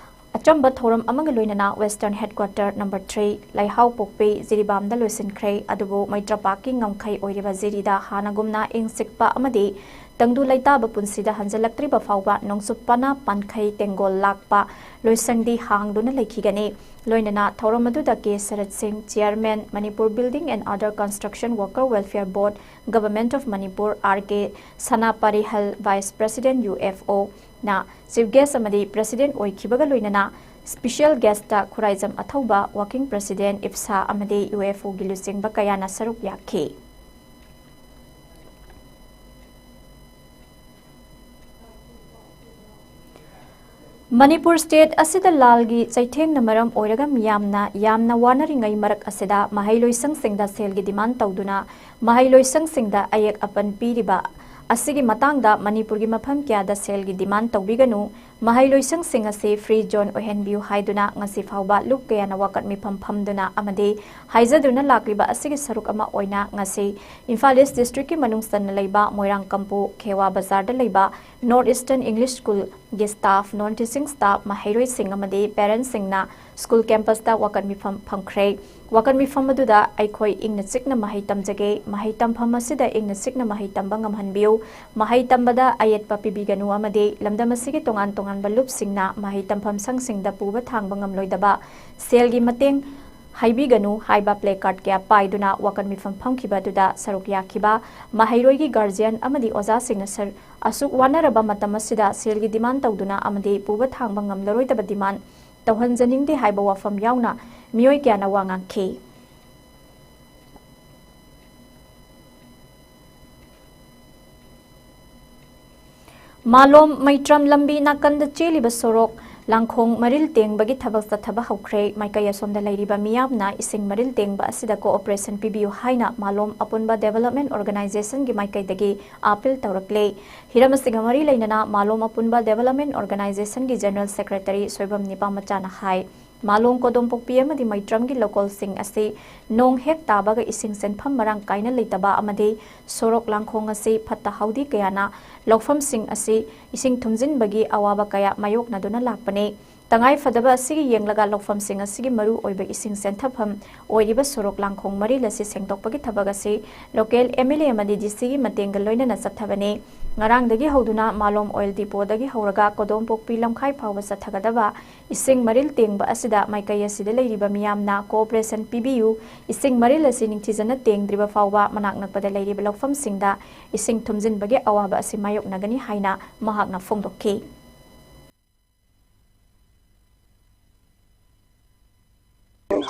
ꯑꯆꯝꯕ ꯊꯧꯔꯝ ꯑꯃꯒ ꯂꯣꯏꯅꯅ ꯋꯦꯁꯇꯔꯟ ꯍꯦꯗꯀ꯭ꯋꯥꯇꯔ ꯅꯝꯕꯔ ꯊ꯭ꯔꯤ, ꯂꯩꯍꯥꯎꯄꯣꯛꯄꯤ, ꯖꯤꯔꯤꯕꯥꯝꯗ ꯂꯣꯏꯁꯤꯟꯈ꯭ꯔꯦ꯫ ꯑꯗꯨꯕꯨ ꯃꯩꯇ꯭ꯔꯄꯥꯛꯀꯤ ꯉꯝꯈꯩ ꯑꯣꯏꯔꯤꯕ ꯖꯤꯔꯤꯗ ꯍꯥꯟꯅꯒꯨꯝꯅ ꯏꯪ ꯆꯤꯛꯄ ꯑꯃꯗꯤ ꯇꯪꯗꯨ ꯂꯩꯇꯥꯕ ꯄꯨꯟꯁꯤꯗ ꯍꯟꯖꯤꯜꯂꯛꯇ꯭ꯔꯤꯕ ꯐꯥꯎꯕ ꯅꯣꯡꯆꯨꯞ ꯄꯅꯥ ꯄꯥꯟꯈꯩ ꯇꯦꯡꯒꯣꯜ ꯂꯥꯛꯄ ꯂꯣꯏꯁꯪꯗꯤ ꯍꯥꯡꯗꯨꯅ ꯂꯩꯈꯤꯒꯅꯤ꯫ ꯂꯣꯏꯅꯅ ꯊꯧꯔꯝ ꯑꯗꯨꯗ ꯀꯦ ꯁꯔꯠ ꯁꯤꯡ, chairman, Manipur Building and Other Construction Worker Welfare Board, Government of Manipur, R K Sanaparihal, Vice President, U F O, ꯅ Chief Guest ꯑꯃꯗꯤ President ꯑꯣꯏꯈꯤꯕꯒ ꯂꯣꯏꯅꯅ Special Guest Khuraijam ꯑꯊꯧꯕ, Working President, ꯏꯞꯁꯥ ꯑꯃꯗꯤ U F O ꯒꯤ ꯂꯨꯆꯤꯡꯕ ꯀꯌꯥꯅ ꯁꯔꯨꯛ ꯌꯥꯈꯤ꯫ ꯃꯅꯤꯄꯨꯔ state ꯑꯁꯤꯗ ꯂꯥꯜꯒꯤ ꯆꯩꯊꯦꯡꯅ ꯃꯔꯝ ꯑꯣꯏꯔꯒ ꯃꯤꯌꯥꯝꯅ ꯌꯥꯝꯅ ꯋꯥꯅꯔꯤꯉꯩ ꯃꯔꯛ ꯑꯁꯤꯗ ꯃꯍꯩꯂꯣꯏꯁꯪꯁꯤꯡꯗ ꯁꯦꯜꯒꯤ demand ꯇꯧꯗꯨꯅ ꯃꯍꯩꯂꯣꯏꯁꯪꯁꯤꯡꯗ ꯑꯌꯦꯛ ꯑꯄꯟ ꯄꯤꯔꯤꯕ ꯑꯁꯤꯒꯤ ꯃꯇꯥꯡꯗ ꯃꯅꯤꯄꯨꯔꯒꯤ ꯃꯐꯝ ꯀꯌꯥꯗ ꯁꯦꯜꯒꯤ demand ꯇꯧꯕꯤꯒꯅꯨ, ꯃꯍꯩꯂꯣꯏꯁꯪꯁꯤꯡ ꯑꯁꯤ free zone ꯑꯣꯏꯍꯟꯕꯤꯌꯨ ꯍꯥꯏꯗꯨꯅ ꯉꯁꯤ ꯐꯥꯎꯕ ꯂꯨꯞ ꯀꯌꯥꯅ ꯋꯥꯀꯠ ꯃꯤꯐꯝ ꯐꯝꯗꯨꯅ ꯑꯃꯗꯤ ꯍꯥꯏꯖꯗꯨꯅ ꯂꯥꯛꯂꯤꯕ ꯑꯁꯤꯒꯤ ꯁꯔꯨꯛ ꯑꯃ ꯑꯣꯏꯅ ꯉꯁꯤ ꯏꯝꯐꯥꯜ East district ꯀꯤ ꯃꯅꯨꯡ ꯆꯟꯅ ꯂꯩꯕ ꯃꯣꯏꯔꯥꯡꯀꯝꯄꯨ ꯈꯦꯋꯥ ꯕꯖꯥꯔꯗ ꯂꯩꯕ North Eastern English School ꯒꯤ staff, non teaching staff, ꯃꯍꯩꯔꯣꯏꯁꯤꯡ ꯑꯃꯗꯤ parent ꯁꯤꯡꯅ school campus ꯇ ꯋꯥꯀꯠ ꯃꯤꯐꯝ ꯐꯝꯈ꯭ꯔꯦ꯫ ꯋꯥꯀꯠ ꯃꯤꯐꯝ ꯑꯗꯨꯗ ꯑꯩꯈꯣꯏ ꯏꯪꯅ ꯆꯤꯛꯅ ꯃꯍꯩ ꯇꯝꯖꯒꯦ, ꯃꯍꯩ ꯇꯝꯐꯝ ꯑꯁꯤꯗ ꯏꯪꯅ ꯆꯤꯛꯅ ꯃꯍꯩ ꯇꯝꯕ ꯉꯝꯍꯟꯕꯤꯌꯨ, ꯃꯍꯩ ꯇꯝꯕꯗ ꯑꯌꯦꯠꯄ ꯄꯤꯕꯤꯒꯅꯨ ꯑꯃꯗꯤ ꯂꯝꯗꯝ ꯑꯁꯤꯒꯤ ꯇꯣꯉꯥꯟ ꯇꯣꯉꯥꯟꯕ ꯂꯨꯞꯁꯤꯡꯅ ꯃꯍꯩ ꯇꯝꯐꯝ ꯁꯪꯁꯤꯡꯗ ꯄꯨꯕ ꯊꯥꯡꯕ ꯉꯝꯂꯣꯏꯗꯕ ꯁꯦꯜꯒꯤ ꯃꯇꯦꯡ ꯍꯥꯏꯕꯤꯒꯅꯨ ꯍꯥꯏꯕ placard ꯀꯌꯥ ꯄꯥꯏꯗꯨꯅ ꯋꯥꯀꯠ ꯃꯤꯐꯝ ꯐꯝꯈꯤꯕ ꯑꯗꯨꯗ ꯁꯔꯨꯛ ꯌꯥꯈꯤꯕ ꯃꯍꯩꯔꯣꯏꯒꯤ guardian ꯑꯃꯗꯤ ꯑꯣꯖꯥꯁꯤꯡꯅ ꯁꯔ-, ꯑꯁꯨꯛ ꯋꯥꯅꯔꯕ ꯃꯇꯝ ꯑꯁꯤꯗ ꯁꯦꯜꯒꯤ demand ꯇꯧꯗꯨꯅ ꯑꯃꯗꯤ ꯄꯨꯕ ꯊꯥꯡꯕ ꯉꯝꯂꯔꯣꯏꯗꯕ demand ꯇꯧꯍꯟꯖꯅꯤꯡꯗꯦ ꯍꯥꯏꯕ ꯋꯥꯐꯝ ꯌꯥꯎꯅ ꯃꯤꯑꯣꯏ ꯀꯌꯥꯅ ꯋꯥ ꯉꯥꯡꯈꯤ꯫ ꯃꯥꯂꯣꯝ ꯃꯩꯇ꯭ꯔꯝ ꯂꯝꯕꯤ ꯅꯥꯀꯟꯗ ꯆꯦꯜꯂꯤꯕ ꯁꯣꯔꯣꯛ ꯂꯥꯡꯈꯣꯡ ꯃꯔꯤꯜ ꯇꯦꯡꯕꯒꯤ ꯊꯕꯛ ꯆꯠꯊꯕ ꯍꯧꯈ꯭ꯔꯦ꯫ ꯃꯥꯏꯀꯩ ꯑꯁꯣꯝꯗ ꯂꯩꯔꯤꯕ ꯃꯤꯌꯥꯝꯅ ꯏꯁꯤꯡ ꯃꯔꯤꯜ ꯇꯦꯡꯕ ꯑꯁꯤꯗ cooperation ꯄꯤꯕꯤꯌꯨ ꯍꯥꯏꯅ ꯃꯥꯂꯣꯝ ꯑꯄꯨꯟꯕ development organization ꯒꯤ ꯃꯥꯏꯀꯩꯗꯒꯤ appeal ꯇꯧꯔꯛꯂꯦ꯫ ꯍꯤꯔꯝ ꯑꯁꯤꯒ ꯃꯔꯤ ꯂꯩꯅꯅ ꯃꯥꯂꯣꯝ ꯑꯄꯨꯟꯕ development organization ꯒꯤ general secretary ꯁꯣꯏꯕꯝ ꯅꯤꯄꯥꯃꯆꯥꯅ ꯍꯥꯏ, ꯃꯥꯂꯣꯝ ꯀꯣꯗꯣꯝꯄꯣꯛꯄꯤ ꯑꯃꯗꯤ ꯃꯩꯇ꯭ꯔꯝꯒꯤ ꯂꯧꯀꯣꯜꯁꯤꯡ ꯑꯁꯤ ꯅꯣꯡ ꯍꯦꯛ ꯇꯥꯕꯒ ꯏꯁꯤꯡ ꯆꯦꯟꯐꯝ ꯃꯔꯥꯡ ꯀꯥꯏꯅ ꯂꯩꯇꯕ ꯑꯃꯗꯤ ꯁꯣꯔꯣꯛ ꯂꯥꯡꯈꯣꯡ ꯑꯁꯤ ꯐꯠꯇ ꯍꯥꯎꯗꯤ ꯀꯌꯥꯅ ꯂꯧꯐꯝꯁꯤꯡ ꯑꯁꯤ ꯏꯁꯤꯡ ꯊꯨꯝꯖꯤꯟꯕꯒꯤ ꯑꯋꯥꯕ ꯀꯌꯥ ꯃꯥꯌꯣꯛꯅꯗꯨꯅ ꯂꯥꯛꯄꯅꯤ꯫ ꯇꯉꯥꯏ ꯐꯗꯕ ꯑꯁꯤꯒꯤ ꯌꯦꯡꯂꯒ ꯂꯧꯐꯝꯁꯤꯡ ꯑꯁꯤꯒꯤ ꯃꯔꯨ ꯑꯣꯏꯕ ꯏꯁꯤꯡ ꯆꯦꯟꯊꯐꯝ ꯑꯣꯏꯔꯤꯕ ꯁꯣꯔꯣꯛ ꯂꯥꯡꯈꯣꯡ ꯃꯔꯤꯜ ꯑꯁꯤ ꯁꯦꯡꯗꯣꯛꯄꯒꯤ ꯊꯕꯛ ꯑꯁꯤ local M L A ꯑꯃꯗꯤ D C ꯒꯤ ꯃꯇꯦꯡꯒ ꯂꯣꯏꯅꯅ ꯆꯠꯊꯕꯅꯤ꯫ ꯉꯔꯥꯡꯗꯒꯤ ꯍꯧꯗꯨꯅ ꯃꯥꯂꯣꯝ oil depotꯗꯒꯤ ꯍꯧꯔꯒ ꯀꯣꯗꯣꯝꯄꯣꯛꯄꯤ ꯂꯝꯈꯥꯏ ꯐꯥꯎꯕ ꯆꯠꯊꯒꯗꯕ ꯏꯁꯤꯡ ꯃꯔꯤꯜ ꯇꯦꯡꯕ ꯑꯁꯤꯗ ꯃꯥꯏꯀꯩ ꯑꯁꯤꯗ ꯂꯩꯔꯤꯕ ꯃꯤꯌꯥꯝꯅ cooperation ꯄꯤꯕꯤꯌꯨ꯫ ꯏꯁꯤꯡ ꯃꯔꯤꯜ ꯑꯁꯤ ꯅꯤꯡꯊꯤꯖꯅ ꯇꯦꯡꯗ꯭ꯔꯤꯕ ꯐꯥꯎꯕ ꯃꯅꯥꯛ ꯅꯛꯄꯗ ꯂꯩꯔꯤꯕ ꯂꯧꯐꯝꯁꯤꯡꯗ ꯏꯁꯤꯡ ꯊꯨꯝꯖꯤꯟꯕꯒꯤ ꯑꯋꯥꯕ ꯑꯁꯤ ꯃꯥꯌꯣꯛꯅꯒꯅꯤ ꯍꯥꯏꯅ ꯃꯍꯥꯛꯅ ꯐꯣꯡꯗꯣꯛꯈꯤ꯫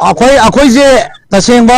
ꯑꯩꯈꯣꯏ, ꯑꯩꯈꯣꯏꯁꯦ ꯇꯁꯦꯡꯕ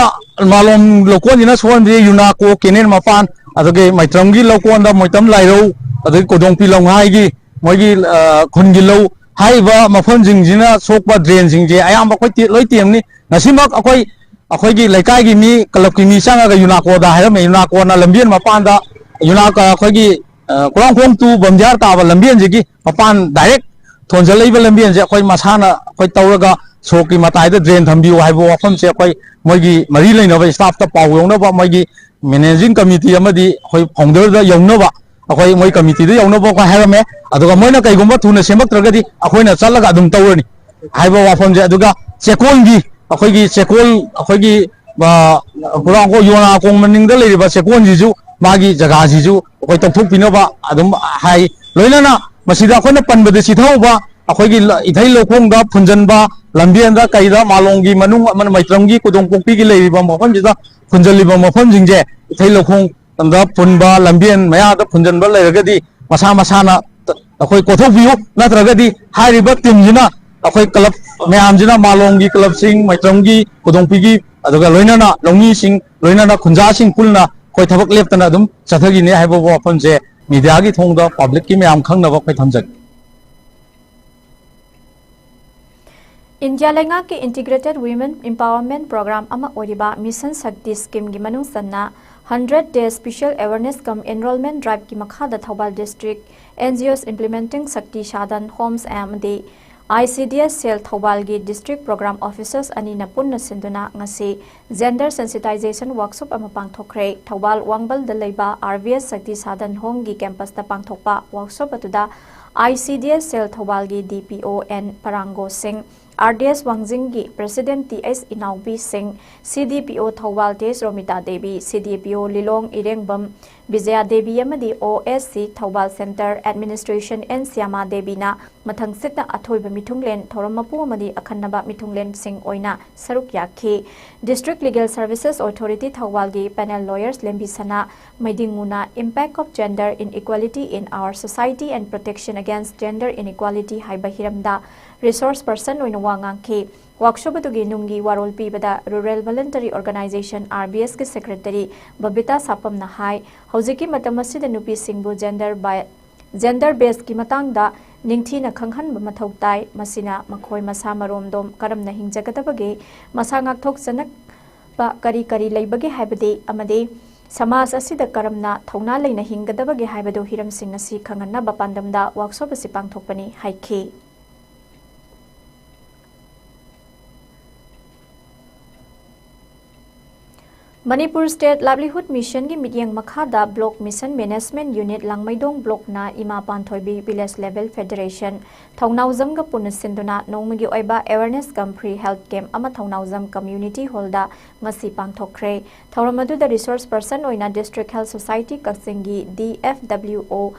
ꯃꯥꯂꯣꯝ ꯂꯧꯀꯣꯟꯁꯤꯅ ꯁꯣꯛꯍꯟꯕꯁꯦ ꯌꯨꯅꯥꯀꯣ canal ꯃꯄꯥꯟ, ꯑꯗꯨꯒꯤ ꯃꯩꯇ꯭ꯔꯝꯒꯤ ꯂꯧꯀꯣꯟꯗ ꯃꯩꯇ꯭ꯔꯝ ꯂꯥꯏꯔꯧ, ꯑꯗꯒꯤ ꯀꯣꯗꯣꯡꯄꯤ ꯂꯝꯈꯥꯏꯒꯤ ꯃꯣꯏꯒꯤ, ꯑ, ꯈꯨꯟꯒꯤ ꯂꯧ ꯍꯥꯏꯔꯤꯕ ꯃꯐꯝꯁꯤꯡꯁꯤꯅ ꯁꯣꯛꯄ drainꯁꯤꯡꯁꯦ ꯑꯌꯥꯝꯕ ꯑꯩꯈꯣꯏ ꯇꯦ-, ꯂꯣꯏ ꯇꯦꯝꯅꯤ꯫ ꯉꯁꯤꯃꯛ ꯑꯩꯈꯣꯏ, ꯑꯩꯈꯣꯏꯒꯤ ꯂꯩꯀꯥꯏꯒꯤ ꯃꯤ, clubꯀꯤ ꯃꯤ ꯆꯪꯉꯒ ꯌꯨꯅꯥꯀꯣꯗ ꯍꯥꯏꯔꯝꯃꯦ꯫ ꯌꯨꯅꯥꯀꯣꯅ ꯂꯝꯕꯦꯟ ꯃꯄꯥꯟꯗ, ꯌꯨꯅꯥꯀꯣ ꯑꯩꯈꯣꯏꯒꯤ, ꯑ, ꯀꯣꯔꯥꯡꯈꯣꯡ to ꯕꯝꯗꯤꯌꯥꯔ ꯇꯥꯕ ꯂꯝꯕꯦꯟꯁꯤꯒꯤ ꯃꯄꯥꯟ direct ꯊꯣꯟꯖꯜꯂꯛꯏꯕ ꯂꯝꯕꯦꯟꯁꯦ ꯑꯩꯈꯣꯏ ꯃꯁꯥꯅ ꯑꯩꯈꯣꯏ ꯇꯧꯔꯒ ꯁꯣꯔꯣꯛꯀꯤ ꯃꯇꯥꯏꯗ drain ꯊꯝꯕꯤꯌꯨ ꯍꯥꯏꯕ ꯋꯥꯐꯝꯁꯦ ꯑꯩꯈꯣꯏ ꯃꯣꯏꯒꯤ ꯃꯔꯤ ꯂꯩꯅꯕ staffꯇ ꯄꯥꯎ ꯌꯧꯅꯕ, ꯃꯣꯏꯒꯤ managing committee ꯑꯃꯗꯤ ꯑꯩꯈꯣꯏ founderꯗ ꯌꯧꯅꯕ, ꯑꯩꯈꯣꯏ ꯃꯣꯏ committeeꯗ ꯌꯧꯅꯕ ꯑꯩꯈꯣꯏ ꯍꯥꯏꯔꯝꯃꯦ꯫ ꯑꯗꯨꯒ ꯃꯣꯏꯅ ꯀꯩꯒꯨꯝꯕ ꯊꯨꯅ ꯁꯦꯝꯃꯛꯇ꯭ꯔꯒꯗꯤ ꯑꯩꯈꯣꯏꯅ ꯆꯠꯂꯒ ꯑꯗꯨꯝ ꯇꯧꯔꯅꯤ ꯍꯥꯏꯕ ꯋꯥꯐꯝꯁꯦ꯫ ꯑꯗꯨꯒ ꯆꯦꯛꯀꯣꯟꯒꯤ, ꯑꯩꯈꯣꯏꯒꯤ ꯆꯦꯛꯀꯣꯜ, ꯑꯩꯈꯣꯏꯒꯤ, ꯑ, ꯀꯣꯔꯥꯡꯈꯣꯡ ꯌꯣꯅꯥꯀꯣꯡ ꯃꯅꯤꯡꯗ ꯂꯩꯔꯤꯕ ꯆꯦꯛꯀꯣꯟꯁꯤꯁꯨ, ꯃꯥꯒꯤ ꯖꯒꯥꯁꯤꯁꯨ ꯑꯩꯈꯣꯏ ꯇꯧꯊꯣꯛꯄꯤꯅꯕ ꯑꯗꯨꯝ ꯍꯥꯏ꯫ ꯂꯣꯏꯅꯅ ꯃꯁꯤꯗ ꯑꯩꯈꯣꯏꯅ ꯄꯟꯕꯗ ꯆꯤꯊꯍꯧꯕ ꯑꯩꯈꯣꯏꯒꯤ ꯂ-, ꯏꯊꯩ ꯂꯧꯈꯣꯡꯗ ꯐꯨꯟꯖꯟꯕ, ꯂꯝꯕꯦꯟꯗ ꯀꯩꯗ, ꯃꯥꯂꯣꯝꯒꯤ ꯃꯅꯨꯡ ꯑꯃꯅ ꯃꯩꯇ꯭ꯔꯝꯒꯤ ꯀꯣꯗꯣꯡꯄꯣꯛꯄꯤꯒꯤ ꯂꯩꯔꯤꯕ ꯃꯐꯝꯁꯤꯗ ꯐꯨꯟꯖꯜꯂꯤꯕ ꯃꯐꯝꯁꯤꯡꯁꯦ, ꯏꯊꯩ ꯂꯧꯈꯣꯡꯗ ꯐꯨꯟꯕ, ꯂꯝꯕꯦꯟ ꯃꯌꯥꯗ ꯐꯨꯟꯖꯟꯕ ꯂꯩꯔꯒꯗꯤ ꯃꯁꯥ ꯃꯁꯥꯅ ꯇ-, ꯑꯩꯈꯣꯏ ꯀꯣꯊꯣꯛꯄꯤꯌꯨ꯫ ꯅꯠꯇ꯭ꯔꯒꯗꯤ ꯍꯥꯏꯔꯤꯕ teamꯁꯤꯅ, ꯑꯩꯈꯣꯏ club ꯃꯌꯥꯝꯁꯤꯅ, ꯃꯥꯂꯣꯝꯒꯤ clubꯁꯤꯡ, ꯃꯩꯇ꯭ꯔꯝꯒꯤ, ꯀꯣꯗꯣꯡꯄꯤꯒꯤ, ꯑꯗꯨꯒ ꯂꯣꯏꯅꯅ ꯂꯧꯃꯤꯁꯤꯡ, ꯂꯣꯏꯅꯅ ꯈꯨꯟꯖꯥꯁꯤꯡ ꯄꯨꯟꯅ ꯑꯩꯈꯣꯏ ꯊꯕꯛ ꯂꯦꯞꯇꯅ ꯑꯗꯨꯝ ꯆꯠꯊꯈꯤꯅꯤ ꯍꯥꯏꯕ ꯋꯥꯐꯝꯁꯦ mediaꯒꯤ ꯊꯣꯡꯗ publicꯀꯤ ꯃꯌꯥꯝ ꯈꯪꯅꯕ ꯑꯩꯈꯣꯏ ꯊꯝꯖꯒꯦ꯫ ꯏꯟꯗꯤꯌꯥ ꯂꯩꯉꯥꯛꯀꯤ Integrated Women Empowerment Program ꯑꯃ ꯑꯣꯏꯔꯤꯕ Mission Shakti Schemeꯒꯤ ꯃꯅꯨꯡ ꯆꯟꯅ hundred day special awareness cum enrollment driveꯀꯤ ꯃꯈꯥꯗ Thoubal district N G Os implementing Shakti Sadhan Homes ꯑꯃꯗꯤ I C D S cell ꯊꯧꯕꯥꯜꯒꯤ district program officers ꯑꯅꯤꯅ ꯄꯨꯟꯅ ꯁꯤꯟꯗꯨꯅ ꯉꯁꯤ gender sensitization workshop ꯑꯃ ꯄꯥꯡꯊꯣꯛꯈ꯭ꯔꯦ꯫ ꯊꯧꯕꯥꯜ ꯋꯥꯡꯕꯜꯗ ꯂꯩꯕ R V S Shakti Sadhan Homeꯒꯤ campusꯇ ꯄꯥꯡꯊꯣꯛꯄ workshop ꯑꯗꯨꯗ I C D S cell ꯊꯧꯕꯥꯜꯒꯤ D P O N ꯄꯔꯥꯡꯒꯣ ꯁꯤꯡ, R D S ꯋꯥꯡꯖꯤꯡꯒꯤ President T S ꯏꯅꯥꯎꯕꯤ ꯁꯤꯡ, C D P O Thoubal T S Romita Devi, C D P O ꯂꯤꯂꯣꯡ ꯏꯔꯦꯡꯕꯝ ꯕꯤꯖꯌꯥ ꯗꯦꯕꯤ ꯑꯃꯗꯤ O S C Thoubal Center Administration N ꯁ꯭ꯌꯥꯃꯥ ꯗꯦꯕꯤꯅ ꯃꯊꯪꯁꯤꯠꯅ ꯑꯊꯣꯏꯕ ꯃꯤꯊꯨꯡꯂꯦꯟ, ꯊꯧꯔꯝ ꯃꯄꯨ ꯑꯃꯗꯤ ꯑꯈꯟꯅꯕ ꯃꯤꯊꯨꯡꯂꯦꯟꯁꯤꯡ ꯑꯣꯏꯅ ꯁꯔꯨꯛ ꯌꯥꯈꯤ꯫ District Legal Services Authority ꯊꯧꯕꯥꯜꯒꯤ panel lawyers ꯂꯦꯝꯕꯤꯁꯅꯥ ꯃꯩꯗꯤꯡꯉꯨꯅ Impact of Gender Inequality in Our Society and Protection Against Gender Inequality ꯍꯥꯏꯕ ꯍꯤꯔꯝꯗ resource person ꯑꯣꯏꯅ ꯋꯥ ꯉꯥꯡꯈꯤ꯫ Workshop ꯑꯗꯨꯒꯤ ꯅꯨꯡꯒꯤ ꯋꯥꯔꯣꯜ ꯄꯤꯕꯗ Rural Voluntary Organization, R B S ꯀꯤ Secretary ꯕꯕꯤꯇꯥ ꯁꯥꯄꯝꯅ ꯍꯥꯏ, ꯍꯧꯖꯤꯛꯀꯤ ꯃꯇꯝ ꯑꯁꯤꯗ ꯅꯨꯄꯤꯁꯤꯡꯕꯨ gender bi-, gender baseꯀꯤ ꯃꯇꯥꯡꯗ ꯅꯤꯡꯊꯤꯅ ꯈꯪꯍꯟꯕ ꯃꯊꯧ ꯇꯥꯏ꯫ ꯃꯁꯤꯅ ꯃꯈꯣꯏ ꯃꯁꯥ ꯃꯔꯣꯝꯗꯣꯝ ꯀꯔꯝꯅ ꯍꯤꯡꯖꯒꯗꯕꯒꯦ, ꯃꯁꯥ ꯉꯥꯛꯊꯣꯛꯆꯅꯕ ꯀꯔꯤ ꯀꯔꯤ ꯂꯩꯕꯒꯦ ꯍꯥꯏꯕꯗꯤ, ꯑꯃꯗꯤ ꯁꯃꯥꯖ ꯑꯁꯤꯗ ꯀꯔꯝꯅ ꯊꯧꯅꯥ ꯂꯩꯅ ꯍꯤꯡꯒꯗꯕꯒꯦ ꯍꯥꯏꯕꯗꯨ ꯍꯤꯔꯝꯁꯤꯡ ꯑꯁꯤ ꯈꯪꯍꯟꯅꯕ ꯄꯥꯟꯗꯝꯗ workshop ꯑꯁꯤ ꯄꯥꯡꯊꯣꯛꯄꯅꯤ ꯍꯥꯏꯈꯤ꯫ Manipur State Livelihood Missionꯒꯤ ꯃꯤꯠꯌꯦꯡ ꯃꯈꯥꯗ Block Mission Management Unit ꯂꯥꯡꯃꯩꯗꯣꯡ Blockꯅ ꯏꯃꯥ ꯄꯥꯟꯊꯣꯏꯕꯤ Village Level Federation ꯊꯧꯅꯥꯎꯖꯝꯒ ꯄꯨꯟꯅ ꯁꯤꯟꯗꯨꯅ ꯅꯣꯡꯃꯒꯤ ꯑꯣꯏꯕ awareness cum free health camp ꯑꯃ ꯊꯧꯅꯥꯎꯖꯝ Community Hallꯗ ꯉꯁꯤ ꯄꯥꯡꯊꯣꯛꯈ꯭ꯔꯦ꯫ ꯊꯧꯔꯝ ꯑꯗꯨꯗ resource person ꯑꯣꯏꯅ District Health Society ꯀꯛꯆꯤꯡꯒꯤ D F W O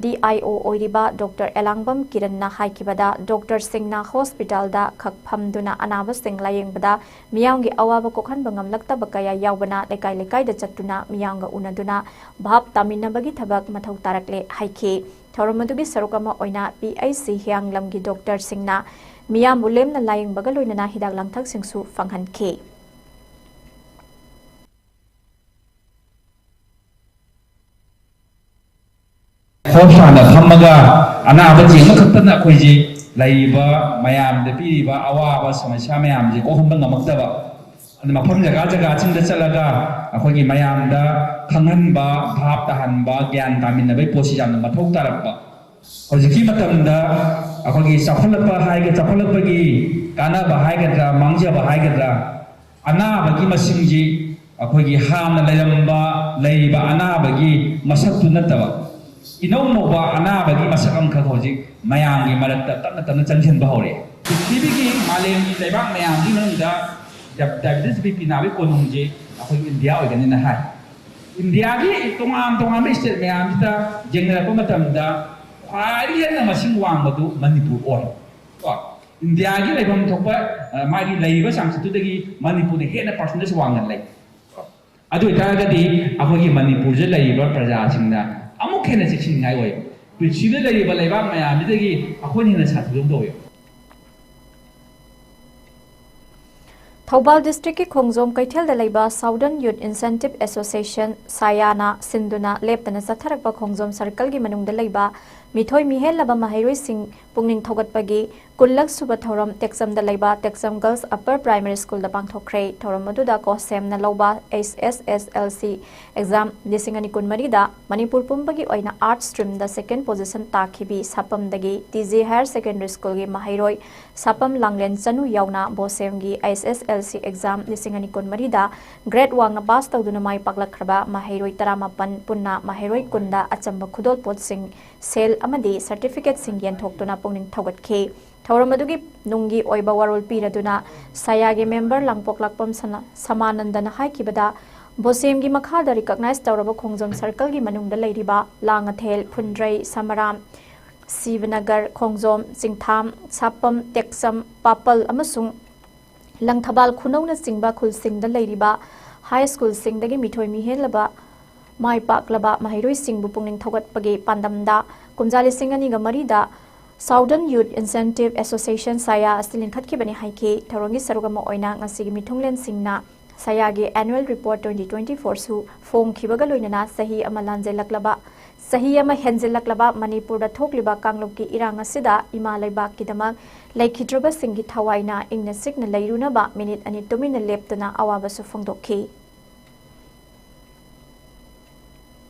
D I O ꯑꯣꯏꯔꯤꯕ Doctor ꯑꯦꯂꯥꯡꯕꯝ ꯀꯤꯔꯟꯅ ꯍꯥꯏꯈꯤꯕꯗ, doctorꯁꯤꯡꯅ hospitalꯗ ꯈꯛ ꯐꯝꯗꯨꯅ ꯑꯅꯥꯕꯁꯤꯡ ꯂꯥꯌꯦꯡꯕꯗ ꯃꯤꯌꯥꯝꯒꯤ ꯑꯋꯥꯕ ꯀꯣꯛꯍꯟꯕ ꯉꯝꯂꯛꯇꯕ ꯀꯌꯥ ꯌꯥꯎꯕꯅ ꯂꯩꯀꯥꯏ ꯂꯩꯀꯥꯏꯗ ꯆꯠꯇꯨꯅ ꯃꯤꯌꯥꯝꯒ ꯎꯅꯗꯨꯅ ꯚꯥꯞ ꯇꯥꯃꯤꯟꯅꯕꯒꯤ ꯊꯕꯛ ꯃꯊꯧ ꯇꯥꯔꯛꯂꯦ ꯍꯥꯏꯈꯤ꯫ ꯊꯧꯔꯝ ꯑꯗꯨꯒꯤ ꯁꯔꯨꯛ ꯑꯃ ꯑꯣꯏꯅ P H C ꯍꯤꯌꯥꯡꯂꯝꯒꯤ doctorꯁꯤꯡꯅ ꯃꯤꯌꯥꯝꯕꯨ ꯂꯦꯝꯅ ꯂꯥꯌꯦꯡꯕꯒ ꯂꯣꯏꯅꯅ ꯍꯤꯗꯥꯛ ꯂꯥꯡꯊꯛꯁꯤꯡꯁꯨ ꯐꯪꯍꯟꯈꯤ꯫ ꯍꯣꯞ ꯁꯥꯅ ꯐꯝꯃꯒ ꯑꯅꯥꯕ ꯌꯦꯡꯕ ꯈꯛꯇꯅ ꯑꯩꯈꯣꯏꯁꯤ ꯂꯩꯔꯤꯕ ꯃꯌꯥꯝꯗ ꯄꯤꯔꯤꯕ ꯑꯋꯥꯕ ꯁꯃꯁ꯭ꯌꯥ ꯃꯌꯥꯝꯁꯦ ꯀꯣꯛꯍꯟꯕ ꯉꯝꯃꯛꯇꯕ, ꯑꯗꯨ ꯃꯐꯝ ꯖꯒꯥ ꯖꯒꯥꯁꯤꯡꯗ ꯆꯠꯂꯒ ꯑꯩꯈꯣꯏꯒꯤ ꯃꯌꯥꯝꯗ ꯈꯪꯍꯟꯕ, ꯚꯥꯞ ꯇꯥꯍꯟꯕ, ꯒ꯭ꯌꯥꯟ ꯇꯥꯃꯤꯟꯅꯕꯒꯤ ꯄꯣꯠꯁꯤ ꯌꯥꯝꯅ ꯃꯊꯧ ꯇꯥꯔꯛꯄ꯫ ꯍꯧꯖꯤꯛꯀꯤ ꯃꯇꯝꯗ ꯑꯩꯈꯣꯏꯒꯤ ꯆꯥꯎꯈꯠꯂꯛꯄ ꯍꯥꯏꯒ-, ꯆꯥꯎꯈꯠꯂꯛꯄꯒꯤ ꯀꯥꯟꯅꯕ ꯍꯥꯏꯒꯗ꯭ꯔꯥ, ꯃꯥꯡꯖꯕ ꯍꯥꯏꯒꯗ꯭ꯔꯥ, ꯑꯅꯥꯕꯒꯤ ꯃꯁꯤꯡꯁꯤ ꯑꯩꯈꯣꯏꯒꯤ ꯍꯥꯟꯅ ꯂꯩꯔꯝꯕ, ꯂꯩꯔꯤꯕ ꯑꯅꯥꯕꯒꯤ ꯃꯁꯛꯇꯨ ꯅꯠꯇꯕ, ꯏꯅꯧ ꯅꯧꯕ ꯑꯅꯥꯕꯒꯤ ꯃꯁꯛ ꯑꯃꯈꯛ ꯍꯧꯖꯤꯛ ꯃꯌꯥꯝꯒꯤ ꯃꯔꯛꯇ ꯇꯞꯅ ꯇꯞꯅ ꯆꯪꯁꯤꯟꯕ ꯍꯧꯔꯛꯑꯦ꯫ ꯄ꯭ꯔꯤꯊꯤꯕꯤꯒꯤ ꯃꯥꯂꯦꯝꯒꯤ ꯂꯩꯕꯥꯛ ꯃꯌꯥꯝꯒꯤ ꯃꯅꯨꯡꯗ ꯗꯥꯏ-, diabetes B P ꯅꯥꯕꯒꯤ ꯀꯣꯅꯨꯡꯁꯦ ꯑꯩꯈꯣꯏ ꯏꯟꯗꯤꯌꯥ ꯑꯣꯏꯒꯅꯤꯅ ꯍꯥꯏ꯫ ꯏꯟꯗꯤꯌꯥꯒꯤ ꯇꯣꯉꯥꯟ ꯇꯣꯉꯥꯟꯕ state ꯃꯌꯥꯝꯁꯤꯗ ꯌꯦꯡꯅꯔꯛꯄ ꯃꯇꯝꯗ ꯈ꯭ꯋꯥꯏꯗꯒꯤ ꯍꯦꯟꯅ ꯃꯁꯤꯡ ꯋꯥꯡꯕꯗꯨ ꯃꯅꯤꯄꯨꯔ ꯑꯣꯏ꯫ ꯀꯣ? ꯏꯟꯗꯤꯌꯥꯒꯤ ꯂꯩꯐꯝ ꯊꯣꯛꯄ, ꯑ, ꯃꯥꯒꯤ ꯂꯩꯔꯤꯕ ꯆꯥꯡꯆꯠꯇꯨꯗꯒꯤ ꯃꯅꯤꯄꯨꯔꯅ ꯍꯦꯟꯅ percentage ꯋꯥꯡꯅ ꯂꯩ꯫ ꯑꯗꯨ ꯑꯣꯏꯇꯥꯔꯒꯗꯤ ꯑꯩꯈꯣꯏꯒꯤ ꯃꯅꯤꯄꯨꯔꯗ ꯂꯩꯔꯤꯕ ꯄ꯭ꯔꯖꯥꯁꯤꯡꯅ ꯑꯃꯨꯛ ꯍꯦꯟꯅ ꯆꯦꯛꯁꯤꯟꯅꯤꯡꯉꯥꯏ ꯑꯣꯏ꯫ ꯄ꯭ꯔꯤꯊꯤꯕꯤꯗ ꯂꯩꯔꯤꯕ ꯂꯩꯕꯥꯛ ꯃꯌꯥꯝꯁꯤꯗꯒꯤ ꯑꯩꯈꯣꯏꯅ ꯍꯦꯟꯅ ꯁꯥꯊꯤꯕ ꯑꯃ ꯇꯧꯏ꯫ ꯊꯧꯕꯥꯜ districtꯀꯤ ꯈꯣꯡꯖꯣꯝ ꯀꯩꯊꯦꯜꯗ ꯂꯩꯕ Southern Youth Incentive Association, ꯁꯥꯌꯥꯅ ꯁꯤꯟꯗꯨꯅ ꯂꯦꯞꯇꯅ ꯆꯠꯊꯔꯛꯄ ꯈꯣꯡꯖꯣꯝ circleꯒꯤ ꯃꯅꯨꯡꯗ ꯂꯩꯕ ꯃꯤꯊꯣꯏ ꯃꯤꯍꯦꯜꯂꯕ ꯃꯍꯩꯔꯣꯏꯁꯤꯡ ꯄꯨꯛꯅꯤꯡ ꯊꯧꯒꯠꯄꯒꯤ ꯀꯨꯟꯂꯛ ꯁꯨꯕ ꯊꯧꯔꯝ ꯇꯦꯛꯆꯝꯗ ꯂꯩꯕ ꯇꯦꯛꯆꯝ Girls Upper Primary Schoolꯗ ꯄꯥꯡꯊꯣꯛꯈ꯭ꯔꯦ꯫ ꯊꯧꯔꯝ ꯑꯗꯨꯗ ꯀꯣꯁꯦꯝꯅ ꯂꯧꯕ H S S L C exam ꯂꯤꯁꯤꯡ ꯑꯅꯤ ꯀꯨꯟꯃꯔꯤꯗ ꯃꯅꯤꯄꯨꯔ ꯄꯨꯝꯕꯒꯤ ꯑꯣꯏꯅ Arts streamꯗ second position ꯇꯥꯈꯤꯕꯤ ꯁꯥꯄꯝꯗꯒꯤ T J Higher Secondary Schoolꯒꯤ ꯃꯍꯩꯔꯣꯏ ꯁꯥꯄꯝ ꯂꯥꯡꯂꯦꯟ ꯆꯅꯨ ꯌꯥꯎꯅ ꯕꯣꯁꯦꯝꯒꯤ H S S L C exam ꯂꯤꯁꯤꯡ ꯑꯅꯤ ꯀꯨꯟꯃꯔꯤꯗ grade ꯋꯥꯡꯅ pass ꯇꯧꯗꯨꯅ ꯃꯥꯏ ꯄꯥꯛꯂꯛꯈ꯭ꯔꯕ ꯃꯍꯩꯔꯣꯏ ꯇꯔꯥꯃꯥꯄꯟ ꯄꯨꯟꯅ ꯃꯍꯩꯔꯣꯏ ꯀꯨꯟꯗ ꯑꯆꯝꯕ ꯈꯨꯗꯣꯜꯄꯣꯠꯁꯤꯡ, ꯁꯦꯜ ꯑꯃꯗꯤ certificateꯁꯤꯡ ꯌꯦꯟꯊꯣꯛꯇꯨꯅ ꯄꯨꯛꯅꯤꯡ ꯊꯧꯒꯠꯈꯤ꯫ ꯊꯧꯔꯝ ꯑꯗꯨꯒꯤ ꯅꯨꯡꯒꯤ ꯑꯣꯏꯕ ꯋꯥꯔꯣꯜ ꯄꯤꯔꯗꯨꯅ ꯁꯥꯌꯥꯒꯤ member ꯂꯥꯡꯄꯣꯛꯂꯥꯛꯄꯝ ꯁꯅ-, ꯁꯃꯥꯅꯟꯗꯅ ꯍꯥꯏꯈꯤꯕꯗ, ꯕꯣꯁꯦꯝꯒꯤ ꯃꯈꯥꯗ recognize ꯇꯧꯔꯕ ꯈꯣꯡꯖꯣꯝ circleꯒꯤ ꯃꯅꯨꯡꯗ ꯂꯩꯔꯤꯕ ꯂꯥꯡꯉꯊꯦꯜ, ꯐꯨꯟꯗ꯭ꯔꯩ, ꯁꯃꯔꯥꯝ, ꯁꯤꯕꯅꯒꯔ, ꯈꯣꯡꯖꯣꯝ, ꯆꯤꯡꯊꯥꯝ, ꯁꯥꯄꯝ, ꯇꯦꯛꯆꯝ, ꯄꯥꯄꯜ ꯑꯃꯁꯨꯡ ꯂꯪꯊꯕꯥꯜ ꯈꯨꯅꯧꯅꯆꯤꯡꯕ ꯈꯨꯜꯁꯤꯡꯗ ꯂꯩꯔꯤꯕ high schoolꯁꯤꯡꯗꯒꯤ ꯃꯤꯊꯣꯏ ꯃꯤꯍꯦꯜꯂꯕ ꯃꯥꯏ ꯄꯥꯛꯂꯕ ꯃꯍꯩꯔꯣꯏꯁꯤꯡꯕꯨ ꯄꯨꯛꯅꯤꯡ ꯊꯧꯒꯠꯄꯒꯤ ꯄꯥꯟꯗꯝꯗ ꯀꯨꯝꯖꯥ ꯂꯤꯁꯤꯡ ꯑꯅꯤꯒ ꯃꯔꯤꯗ Southern Youth Incentive Association, ꯁꯥꯌꯥ, ꯑꯁꯤ ꯂꯤꯡꯈꯠꯈꯤꯕꯅꯤ ꯍꯥꯏꯈꯤ꯫ ꯊꯧꯔꯝꯒꯤ ꯁꯔꯨꯛ ꯑꯃ ꯑꯣꯏꯅ ꯉꯁꯤꯒꯤ ꯃꯤꯊꯨꯡꯂꯦꯟꯁꯤꯡꯅ ꯁꯥꯌꯥꯒꯤ annual report twenty twenty-fourꯁꯨ ꯐꯣꯡꯈꯤꯕꯒ ꯂꯣꯏꯅꯅ ꯆꯍꯤ ꯑꯃ ꯂꯥꯟꯖꯦꯜꯂꯛꯂꯕ, ꯆꯍꯤ ꯑꯃ ꯍꯦꯟꯖꯤꯜꯂꯛꯂꯕ ꯃꯅꯤꯄꯨꯔꯗ ꯊꯣꯛꯂꯤꯕ ꯀꯥꯡꯂꯨꯞꯀꯤ ꯏꯔꯥꯡ ꯑꯁꯤꯗ ꯏꯃꯥ ꯂꯩꯕꯥꯛꯀꯤꯗꯃꯛ ꯂꯩꯈꯤꯗ꯭ꯔꯕꯁꯤꯡꯒꯤ ꯊꯋꯥꯏꯅ ꯏꯪꯅ ꯆꯤꯛꯅ ꯂꯩꯔꯨꯅꯕ ꯃꯤꯅꯤꯠ ꯑꯅꯤ ꯇꯨꯃꯤꯟꯅ ꯂꯦꯞꯇꯨꯅ ꯑꯋꯥꯕꯁꯨ ꯐꯣꯡꯗꯣꯛꯈꯤ꯫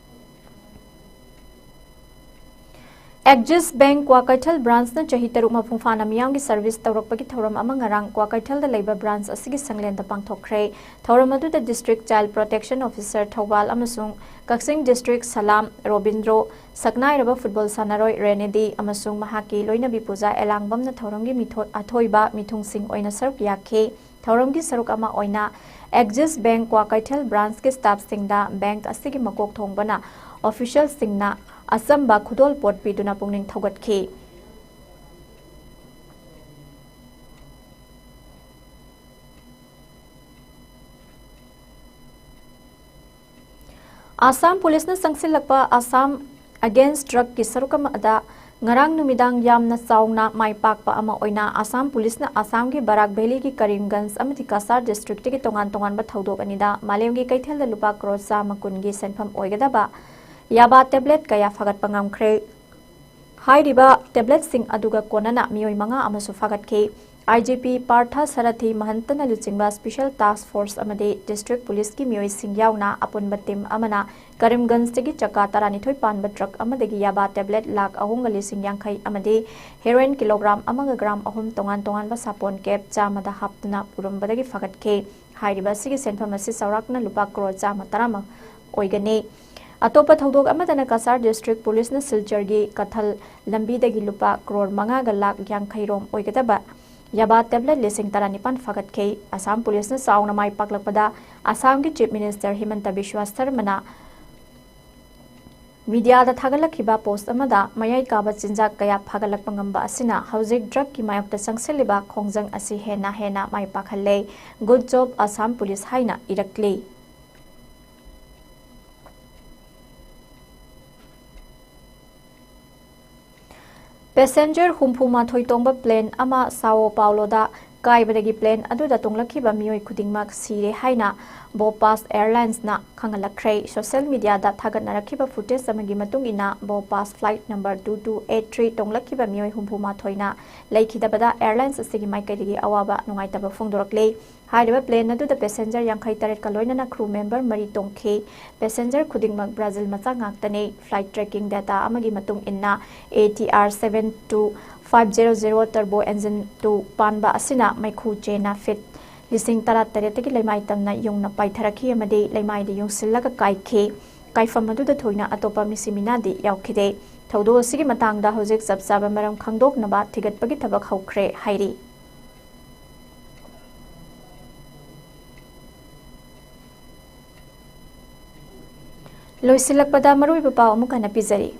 ꯑꯦꯛꯖꯤꯁ ꯕꯦꯡꯛ ꯀ꯭ꯋꯥꯀꯩꯊꯦꯜ ꯕ꯭ꯔꯥꯟꯁꯅ ꯆꯍꯤ ꯇꯔꯨꯛ ꯃꯄꯨꯡ ꯐꯥꯅ ꯃꯤꯌꯥꯝꯒꯤ ꯁꯔꯚꯤꯁ ꯇꯧꯔꯛꯄꯒꯤ ꯊꯧꯔꯝ ꯑꯃ ꯉꯔꯥꯡ ꯀ꯭ꯋꯥꯀꯩꯊꯦꯜꯗ ꯂꯩꯕ ꯕ꯭ꯔꯥꯟꯁ ꯑꯁꯤꯒꯤ ꯁꯪꯂꯦꯟꯗ ꯄꯥꯡꯊꯣꯛꯈ꯭ꯔꯦ꯫ ꯊꯧꯔꯝ ꯑꯗꯨꯗ district child protection officer Thoubal ꯑꯃꯁꯨꯡ ꯀꯛꯆꯤꯡ ꯗꯤꯁꯇ꯭ꯔꯤꯛ ꯁꯂꯥꯝ ꯔꯣꯕꯤꯟꯗ꯭ꯔꯣ, ꯁꯛꯅꯥꯏꯔꯕ ꯐꯨꯠꯕꯣꯜ ꯁꯥꯟꯅꯔꯣꯏ ꯔꯦꯅꯦꯗꯤ ꯑꯃꯁꯨꯡ ꯃꯍꯥꯛꯀꯤ ꯂꯣꯏꯅꯕꯤ ꯄꯨꯖꯥ ꯑꯦꯂꯥꯡꯕꯝꯅ ꯊꯧꯔꯝꯒꯤ ꯃꯤꯊꯣ-, ꯑꯊꯣꯏꯕ ꯃꯤꯊꯨꯡꯁꯤꯡ ꯑꯣꯏꯅ ꯁꯔꯨꯛ ꯌꯥꯈꯤ꯫ ꯊꯧꯔꯝꯒꯤ ꯁꯔꯨꯛ ꯑꯃ ꯑꯣꯏꯅ ꯑꯦꯛꯖꯤꯁ ꯕꯦꯡꯛ ꯀ꯭ꯋꯥꯀꯩꯊꯦꯜ ꯕ꯭ꯔꯥꯟꯁꯀꯤ ꯁ꯭ꯇꯥꯐꯁꯤꯡꯗ ꯕꯦꯡꯛ ꯑꯁꯤꯒꯤ ꯃꯀꯣꯛ ꯊꯣꯡꯕꯅ ꯑꯣꯐꯤꯁꯤꯌꯦꯜꯁꯤꯡꯅ ꯑꯆꯝꯕ ꯈꯨꯗꯣꯜꯄꯣꯠ ꯄꯤꯗꯨꯅ ꯄꯨꯛꯅꯤꯡ ꯊꯧꯒꯠꯈꯤ꯫ ꯑꯁꯥꯝ ꯄꯨꯂꯤꯁꯅ ꯆꯪꯁꯤꯜꯂꯛꯄ ꯑꯁꯥꯝ ꯑꯦꯒꯦꯟꯁ ꯗ꯭ꯔꯒꯀꯤ ꯁꯔꯨꯛ ꯑꯃꯗ ꯉꯔꯥꯡ ꯅꯨꯃꯤꯗꯥꯡ ꯌꯥꯝꯅ ꯆꯥꯎꯅ ꯃꯥꯏ ꯄꯥꯛꯄ ꯑꯃ ꯑꯣꯏꯅ ꯑꯁꯥꯝ ꯄꯨꯂꯤꯁꯅ ꯑꯁꯥꯝꯒꯤ ꯕꯔꯥꯛ ꯚꯦꯂꯤꯒꯤ ꯀꯔꯤꯝꯒꯟꯖ ꯑꯃꯗꯤ ꯀꯁꯥꯔ ꯗꯤꯁꯇ꯭ꯔꯤꯛꯇꯒꯤ ꯇꯣꯉꯥꯟ ꯇꯣꯉꯥꯟꯕ ꯊꯧꯗꯣꯛ ꯑꯅꯤꯗ ꯃꯥꯂꯦꯝꯒꯤ ꯀꯩꯊꯦꯜꯗ ꯂꯨꯄꯥ ꯀ꯭ꯔꯣꯔ ꯆꯥꯝꯃ ꯀꯨꯟꯒꯤ ꯁꯦꯟꯐꯝ ꯑꯣꯏꯒꯗꯕ ꯌꯥꯕꯥ ꯇꯦꯕ꯭ꯂꯦꯠ ꯀꯌꯥ ꯐꯥꯒꯠꯄ ꯉꯝꯈ꯭ꯔꯦ꯫ ꯍꯥꯏꯔꯤꯕ ꯇꯦꯕ꯭ꯂꯦꯠꯁꯤꯡ ꯑꯗꯨꯒ ꯀꯣꯟꯅꯅ ꯃꯤꯑꯣꯏ ꯃꯉꯥ ꯑꯃꯁꯨ ꯐꯥꯒꯠꯈꯤ꯫ ꯑꯥꯏ ꯖꯤ ꯄꯤ ꯄꯥꯔꯊ ꯁꯥꯔꯊꯤ ꯃꯍꯟꯇꯅ ꯂꯨꯆꯤꯡꯕ ꯁ꯭ꯄꯦꯁꯤꯌꯦꯜ ꯇꯥꯁꯛ ꯐꯣꯔꯁ ꯑꯃꯗꯤ ꯗꯤꯁꯇ꯭ꯔꯤꯛ ꯄꯨꯂꯤꯁꯀꯤ ꯃꯤꯑꯣꯏꯁꯤꯡ ꯌꯥꯎꯅ ꯑꯄꯨꯟꯕ ꯇꯤꯝ ꯑꯃꯅ ꯀꯔꯤꯝꯒꯟꯖꯇꯒꯤ ꯆꯀꯥ ꯇꯔꯥꯅꯤꯊꯣꯏ ꯄꯥꯟꯕ ꯇ꯭ꯔꯛ ꯑꯃꯗꯒꯤ ꯌꯥꯕꯥ ꯇꯦꯕ꯭ꯂꯦꯠ ꯂꯥꯈ ꯑꯍꯨꯝꯒ ꯂꯤꯁꯤꯡ ꯌꯥꯡꯈꯩ ꯑꯃꯗꯤ ꯍꯦꯔꯣꯏꯟ ꯀꯤꯂꯣꯒ꯭ꯔꯥꯝ ꯑꯃꯒ ꯒ꯭ꯔꯥꯝ ꯑꯍꯨꯝ, ꯇꯣꯉꯥꯟ ꯇꯣꯉꯥꯟꯕ ꯁꯥꯄꯣꯟ ꯀꯦꯞ ꯆꯥꯝꯃꯗ ꯍꯥꯞꯇꯨꯅ ꯄꯨꯔꯝꯕꯗꯒꯤ ꯐꯥꯒꯠꯈꯤ꯫ ꯍꯥꯏꯔꯤꯕ ꯑꯁꯤꯒꯤ ꯁꯦꯟꯐꯝ ꯑꯁꯤ ꯆꯥꯎꯔꯥꯛꯅ ꯂꯨꯄꯥ ꯀ꯭ꯔꯣꯔ ꯆꯥꯝꯃ ꯇꯔꯥꯃ ꯑꯣꯏꯒꯅꯤ꯫ ꯑꯇꯣꯞꯄ ꯊꯧꯗꯣꯛ ꯑꯃꯗꯅ ꯀꯁꯥꯔ ꯗꯤꯁꯇ꯭ꯔꯤꯛ ꯄꯨꯂꯤꯁꯅ ꯁꯤꯜꯆꯔꯒꯤ ꯀꯊꯜ ꯂꯝꯕꯤꯗꯒꯤ ꯂꯨꯄꯥ ꯀ꯭ꯔꯣꯔ ꯃꯉꯥꯒ ꯂꯥꯈ ꯌꯥꯡꯈꯩ ꯔꯣꯝ ꯑꯣꯏꯒꯗꯕ ꯌꯥꯕꯥ ꯇꯦꯕ꯭ꯂꯦꯠ ꯂꯤꯁꯤꯡ ꯇꯔꯥꯅꯤꯄꯥꯟ ꯐꯥꯒꯠꯈꯤ꯫ ꯑꯁꯥꯝ ꯄꯨꯂꯤꯁꯅ ꯆꯥꯎꯅ ꯃꯥꯏ ꯄꯥꯛꯂꯛꯄꯗ ꯑꯁꯥꯝꯒꯤ ꯆꯤꯐ ꯃꯤꯅꯤꯁꯇꯔ ꯍꯤꯃꯟꯇ ꯕꯤꯁ꯭ꯋꯥ ꯁꯔꯃꯅ ꯃꯤꯗꯤꯌꯥꯗ ꯊꯥꯒꯠꯂꯛꯈꯤꯕ ꯄꯣꯁꯠ ꯑꯃꯗ ꯃꯌꯥꯏ ꯀꯥꯕ ꯆꯤꯟꯖꯥꯛ ꯀꯌꯥ ꯐꯥꯒꯠꯂꯛꯄ ꯉꯝꯕ ꯑꯁꯤꯅ ꯍꯧꯖꯤꯛ ꯗ꯭ꯔꯒꯀꯤ ꯃꯥꯌꯣꯛꯇ ꯆꯪꯁꯤꯜꯂꯤꯕ ꯈꯣꯡꯖꯪ ꯑꯁꯤ ꯍꯦꯟꯅ ꯍꯦꯟꯅ ꯃꯥꯏ ꯄꯥꯛꯍꯜꯂꯦ꯫ "ꯒꯨꯗ ꯖꯣꯕ ꯑꯁꯥꯝ ꯄꯨꯂꯤꯁ" ꯍꯥꯏꯅ ꯏꯔꯛꯂꯤ꯫ ꯄꯦꯁꯦꯟꯖꯔ ꯍꯨꯝꯐꯨ ꯃꯥꯊꯣꯏ ꯇꯣꯡꯕ ꯄ꯭ꯂꯦꯟ ꯑꯃ ꯁꯥꯑꯣ ꯄꯥꯎꯂꯣꯗ ꯀꯥꯏꯕꯗꯒꯤ plane ꯑꯗꯨꯗ ꯇꯣꯡꯂꯛꯈꯤꯕ ꯃꯤꯑꯣꯏ ꯈꯨꯗꯤꯡꯃꯛ ꯁꯤꯔꯦ ꯍꯥꯏꯅ ꯕꯣꯄꯥꯁ ꯑꯦꯌꯔꯂꯥꯏꯟꯁꯅ ꯈꯪꯍꯜꯂꯛꯈ꯭ꯔꯦ꯫ Social media ꯗ ꯊꯥꯒꯠꯅꯔꯛꯈꯤꯕ footage ꯑꯃꯒꯤ ꯃꯇꯨꯡ ꯏꯟꯅ, ꯕꯣꯄꯥꯁ flight number two two eight three ꯇꯣꯡꯂꯛꯈꯤꯕ ꯃꯤꯑꯣꯏ ꯍꯨꯝꯐꯨ ꯃꯥꯊꯣꯏꯅ ꯂꯩꯈꯤꯗꯕꯗ airlines ꯑꯁꯤꯒꯤ ꯃꯥꯏꯀꯩꯗꯒꯤ ꯑꯋꯥꯕ ꯅꯨꯡꯉꯥꯏꯇꯕ ꯐꯣꯡꯗꯣꯔꯛꯂꯦ꯫ ꯍꯥꯏꯔꯤꯕ plane ꯑꯗꯨꯗ passenger ꯌꯥꯡꯈꯩ ꯇꯔꯦꯠꯀ ꯂꯣꯏꯅꯅ crew member ꯃꯔꯤ ꯇꯣꯡꯈꯤ꯫ Passenger ꯈꯨꯗꯤꯡꯃꯛ ꯕ꯭ꯔꯥꯖꯤꯜ ꯃꯆꯥ ꯉꯥꯛꯇꯅꯤ꯫ Flight tracking data ꯑꯃꯒꯤ ꯃꯇꯨꯡ ꯏꯟꯅ, A T R seven two five zero zero turbo engine two ꯄꯥꯟꯕ ꯑꯁꯤꯅ ꯃꯩꯈꯨ ꯆꯦꯅ feet ꯂꯤꯁꯤꯡ ꯇꯔꯥꯇꯔꯦꯠꯇꯒꯤ ꯂꯩꯃꯥꯏ ꯇꯝꯅ ꯌꯨꯡꯅ ꯄꯥꯏꯊꯔꯛꯈꯤ ꯑꯃꯗꯤ ꯂꯩꯃꯥꯏꯗ ꯌꯨꯡꯁꯤꯜꯂꯒ ꯀꯥꯏꯈꯤ꯫ ꯀꯥꯏꯐꯝ ꯑꯗꯨꯗ ꯊꯣꯏꯅ ꯑꯇꯣꯞꯄ ꯃꯤꯁꯤ ꯃꯤꯅꯥꯗꯤ ꯌꯥꯎꯈꯤꯗꯦ꯫ ꯊꯧꯗꯣꯛ ꯑꯁꯤꯒꯤ ꯃꯇꯥꯡꯗ ꯍꯧꯖꯤꯛ ꯆꯞ ꯆꯥꯕ ꯃꯔꯝ ꯈꯪꯗꯣꯛꯅꯕ ꯊꯤꯒꯠꯄꯒꯤ ꯊꯕꯛ ꯍꯧꯈ꯭ꯔꯦ ꯍꯥꯏꯔꯤ꯫ ꯂꯣꯏꯁꯤꯜꯂꯛꯄꯗ ꯃꯔꯨꯑꯣꯏꯕ ꯄꯥꯎ ꯑꯃꯨꯛ ꯍꯟꯅ ꯄꯤꯖꯔꯤ꯫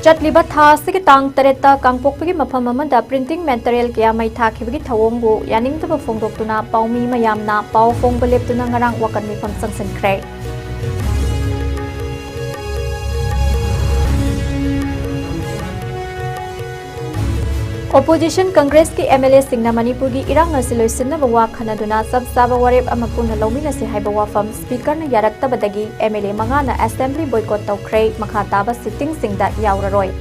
ꯆꯠꯂꯤꯕ ꯊꯥ ꯑꯁꯤꯒꯤ ꯇꯥꯡ ꯇꯔꯦꯠꯇ ꯀꯥꯡꯄꯣꯛꯄꯤꯒꯤ ꯃꯐꯝ ꯑꯃꯗ printing material ꯀꯌꯥ ꯃꯩ ꯊꯥꯈꯤꯕꯒꯤ ꯊꯧꯑꯣꯡꯕꯨ ꯌꯥꯅꯤꯡꯗꯕ ꯐꯣꯡꯗꯣꯛꯇꯨꯅ ꯄꯥꯎꯃꯤ ꯃꯌꯥꯝꯅ ꯄꯥꯎ ꯐꯣꯡꯕ ꯂꯦꯞꯇꯨꯅ ꯉꯔꯥꯡ ꯋꯥꯀꯠ ꯃꯤꯐꯝ ꯆꯪꯁꯤꯟꯈ꯭ꯔꯦ꯫ Opposition Congress ꯀꯤ M L A ꯁꯤꯡꯅ ꯃꯅꯤꯄꯨꯔꯒꯤ ꯏꯔꯥꯡ ꯑꯁꯤ ꯂꯣꯏꯁꯤꯟꯅꯕ ꯋꯥ ꯈꯟꯅꯗꯨꯅ ꯆꯞ ꯆꯥꯕ ꯋꯥꯔꯦꯞ ꯑꯃ ꯄꯨꯟꯅ ꯂꯧꯃꯤꯟꯅꯁꯤ ꯍꯥꯏꯕ ꯋꯥꯐꯝ Speaker ꯅ ꯌꯥꯔꯛꯇꯕꯗꯒꯤ M L A ꯃꯉꯥꯅ assembly boycott ꯇꯧꯈ꯭ꯔꯦ, ꯃꯈꯥ ꯇꯥꯕ sitting ꯁꯤꯡꯗ ꯌꯥꯎꯔꯔꯣꯏ꯫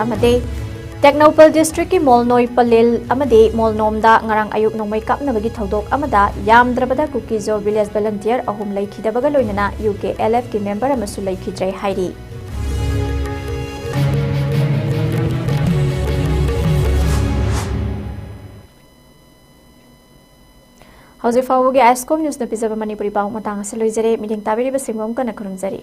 ꯑꯃꯗꯤ ꯇꯦꯡꯅꯧꯄꯜ district ꯀꯤ ꯃꯣꯜꯅꯣꯏ ꯄꯂꯦꯜ ꯑꯃꯗꯤ ꯃꯣꯜꯅꯣꯝꯗ ꯉꯔꯥꯡ ꯑꯌꯨꯛ ꯅꯣꯡꯃꯩ ꯀꯥꯞꯅꯕꯒꯤ ꯊꯧꯗꯣꯛ ꯑꯃꯗ ꯌꯥꯝꯗ꯭ꯔꯕꯗ ꯀꯨꯀꯤꯖꯣ village volunteer ꯑꯍꯨꯝ ꯂꯩꯈꯤꯗꯕꯒ ꯂꯣꯏꯅꯅ U K L F ꯀꯤ member ꯑꯃꯁꯨ ꯂꯩꯈꯤꯗ꯭ꯔꯦ ꯍꯥꯏꯔꯤ꯫ ꯍꯧꯖꯤꯛ ꯐꯥꯎꯕꯒꯤ ISCOM News ꯅ ꯄꯤꯖꯕ ꯃꯅꯤꯄꯨꯔꯤ ꯄꯥꯎ ꯃꯇꯥꯡ ꯑꯁꯤ ꯂꯣꯏꯖꯔꯦ꯫ ꯃꯤꯠꯌꯦꯡ ꯇꯥꯕꯤꯔꯤꯕꯁꯤꯡꯕꯨ ꯑꯃꯨꯛ ꯍꯟꯅ ꯈꯨꯔꯨꯝꯖꯔꯤ꯫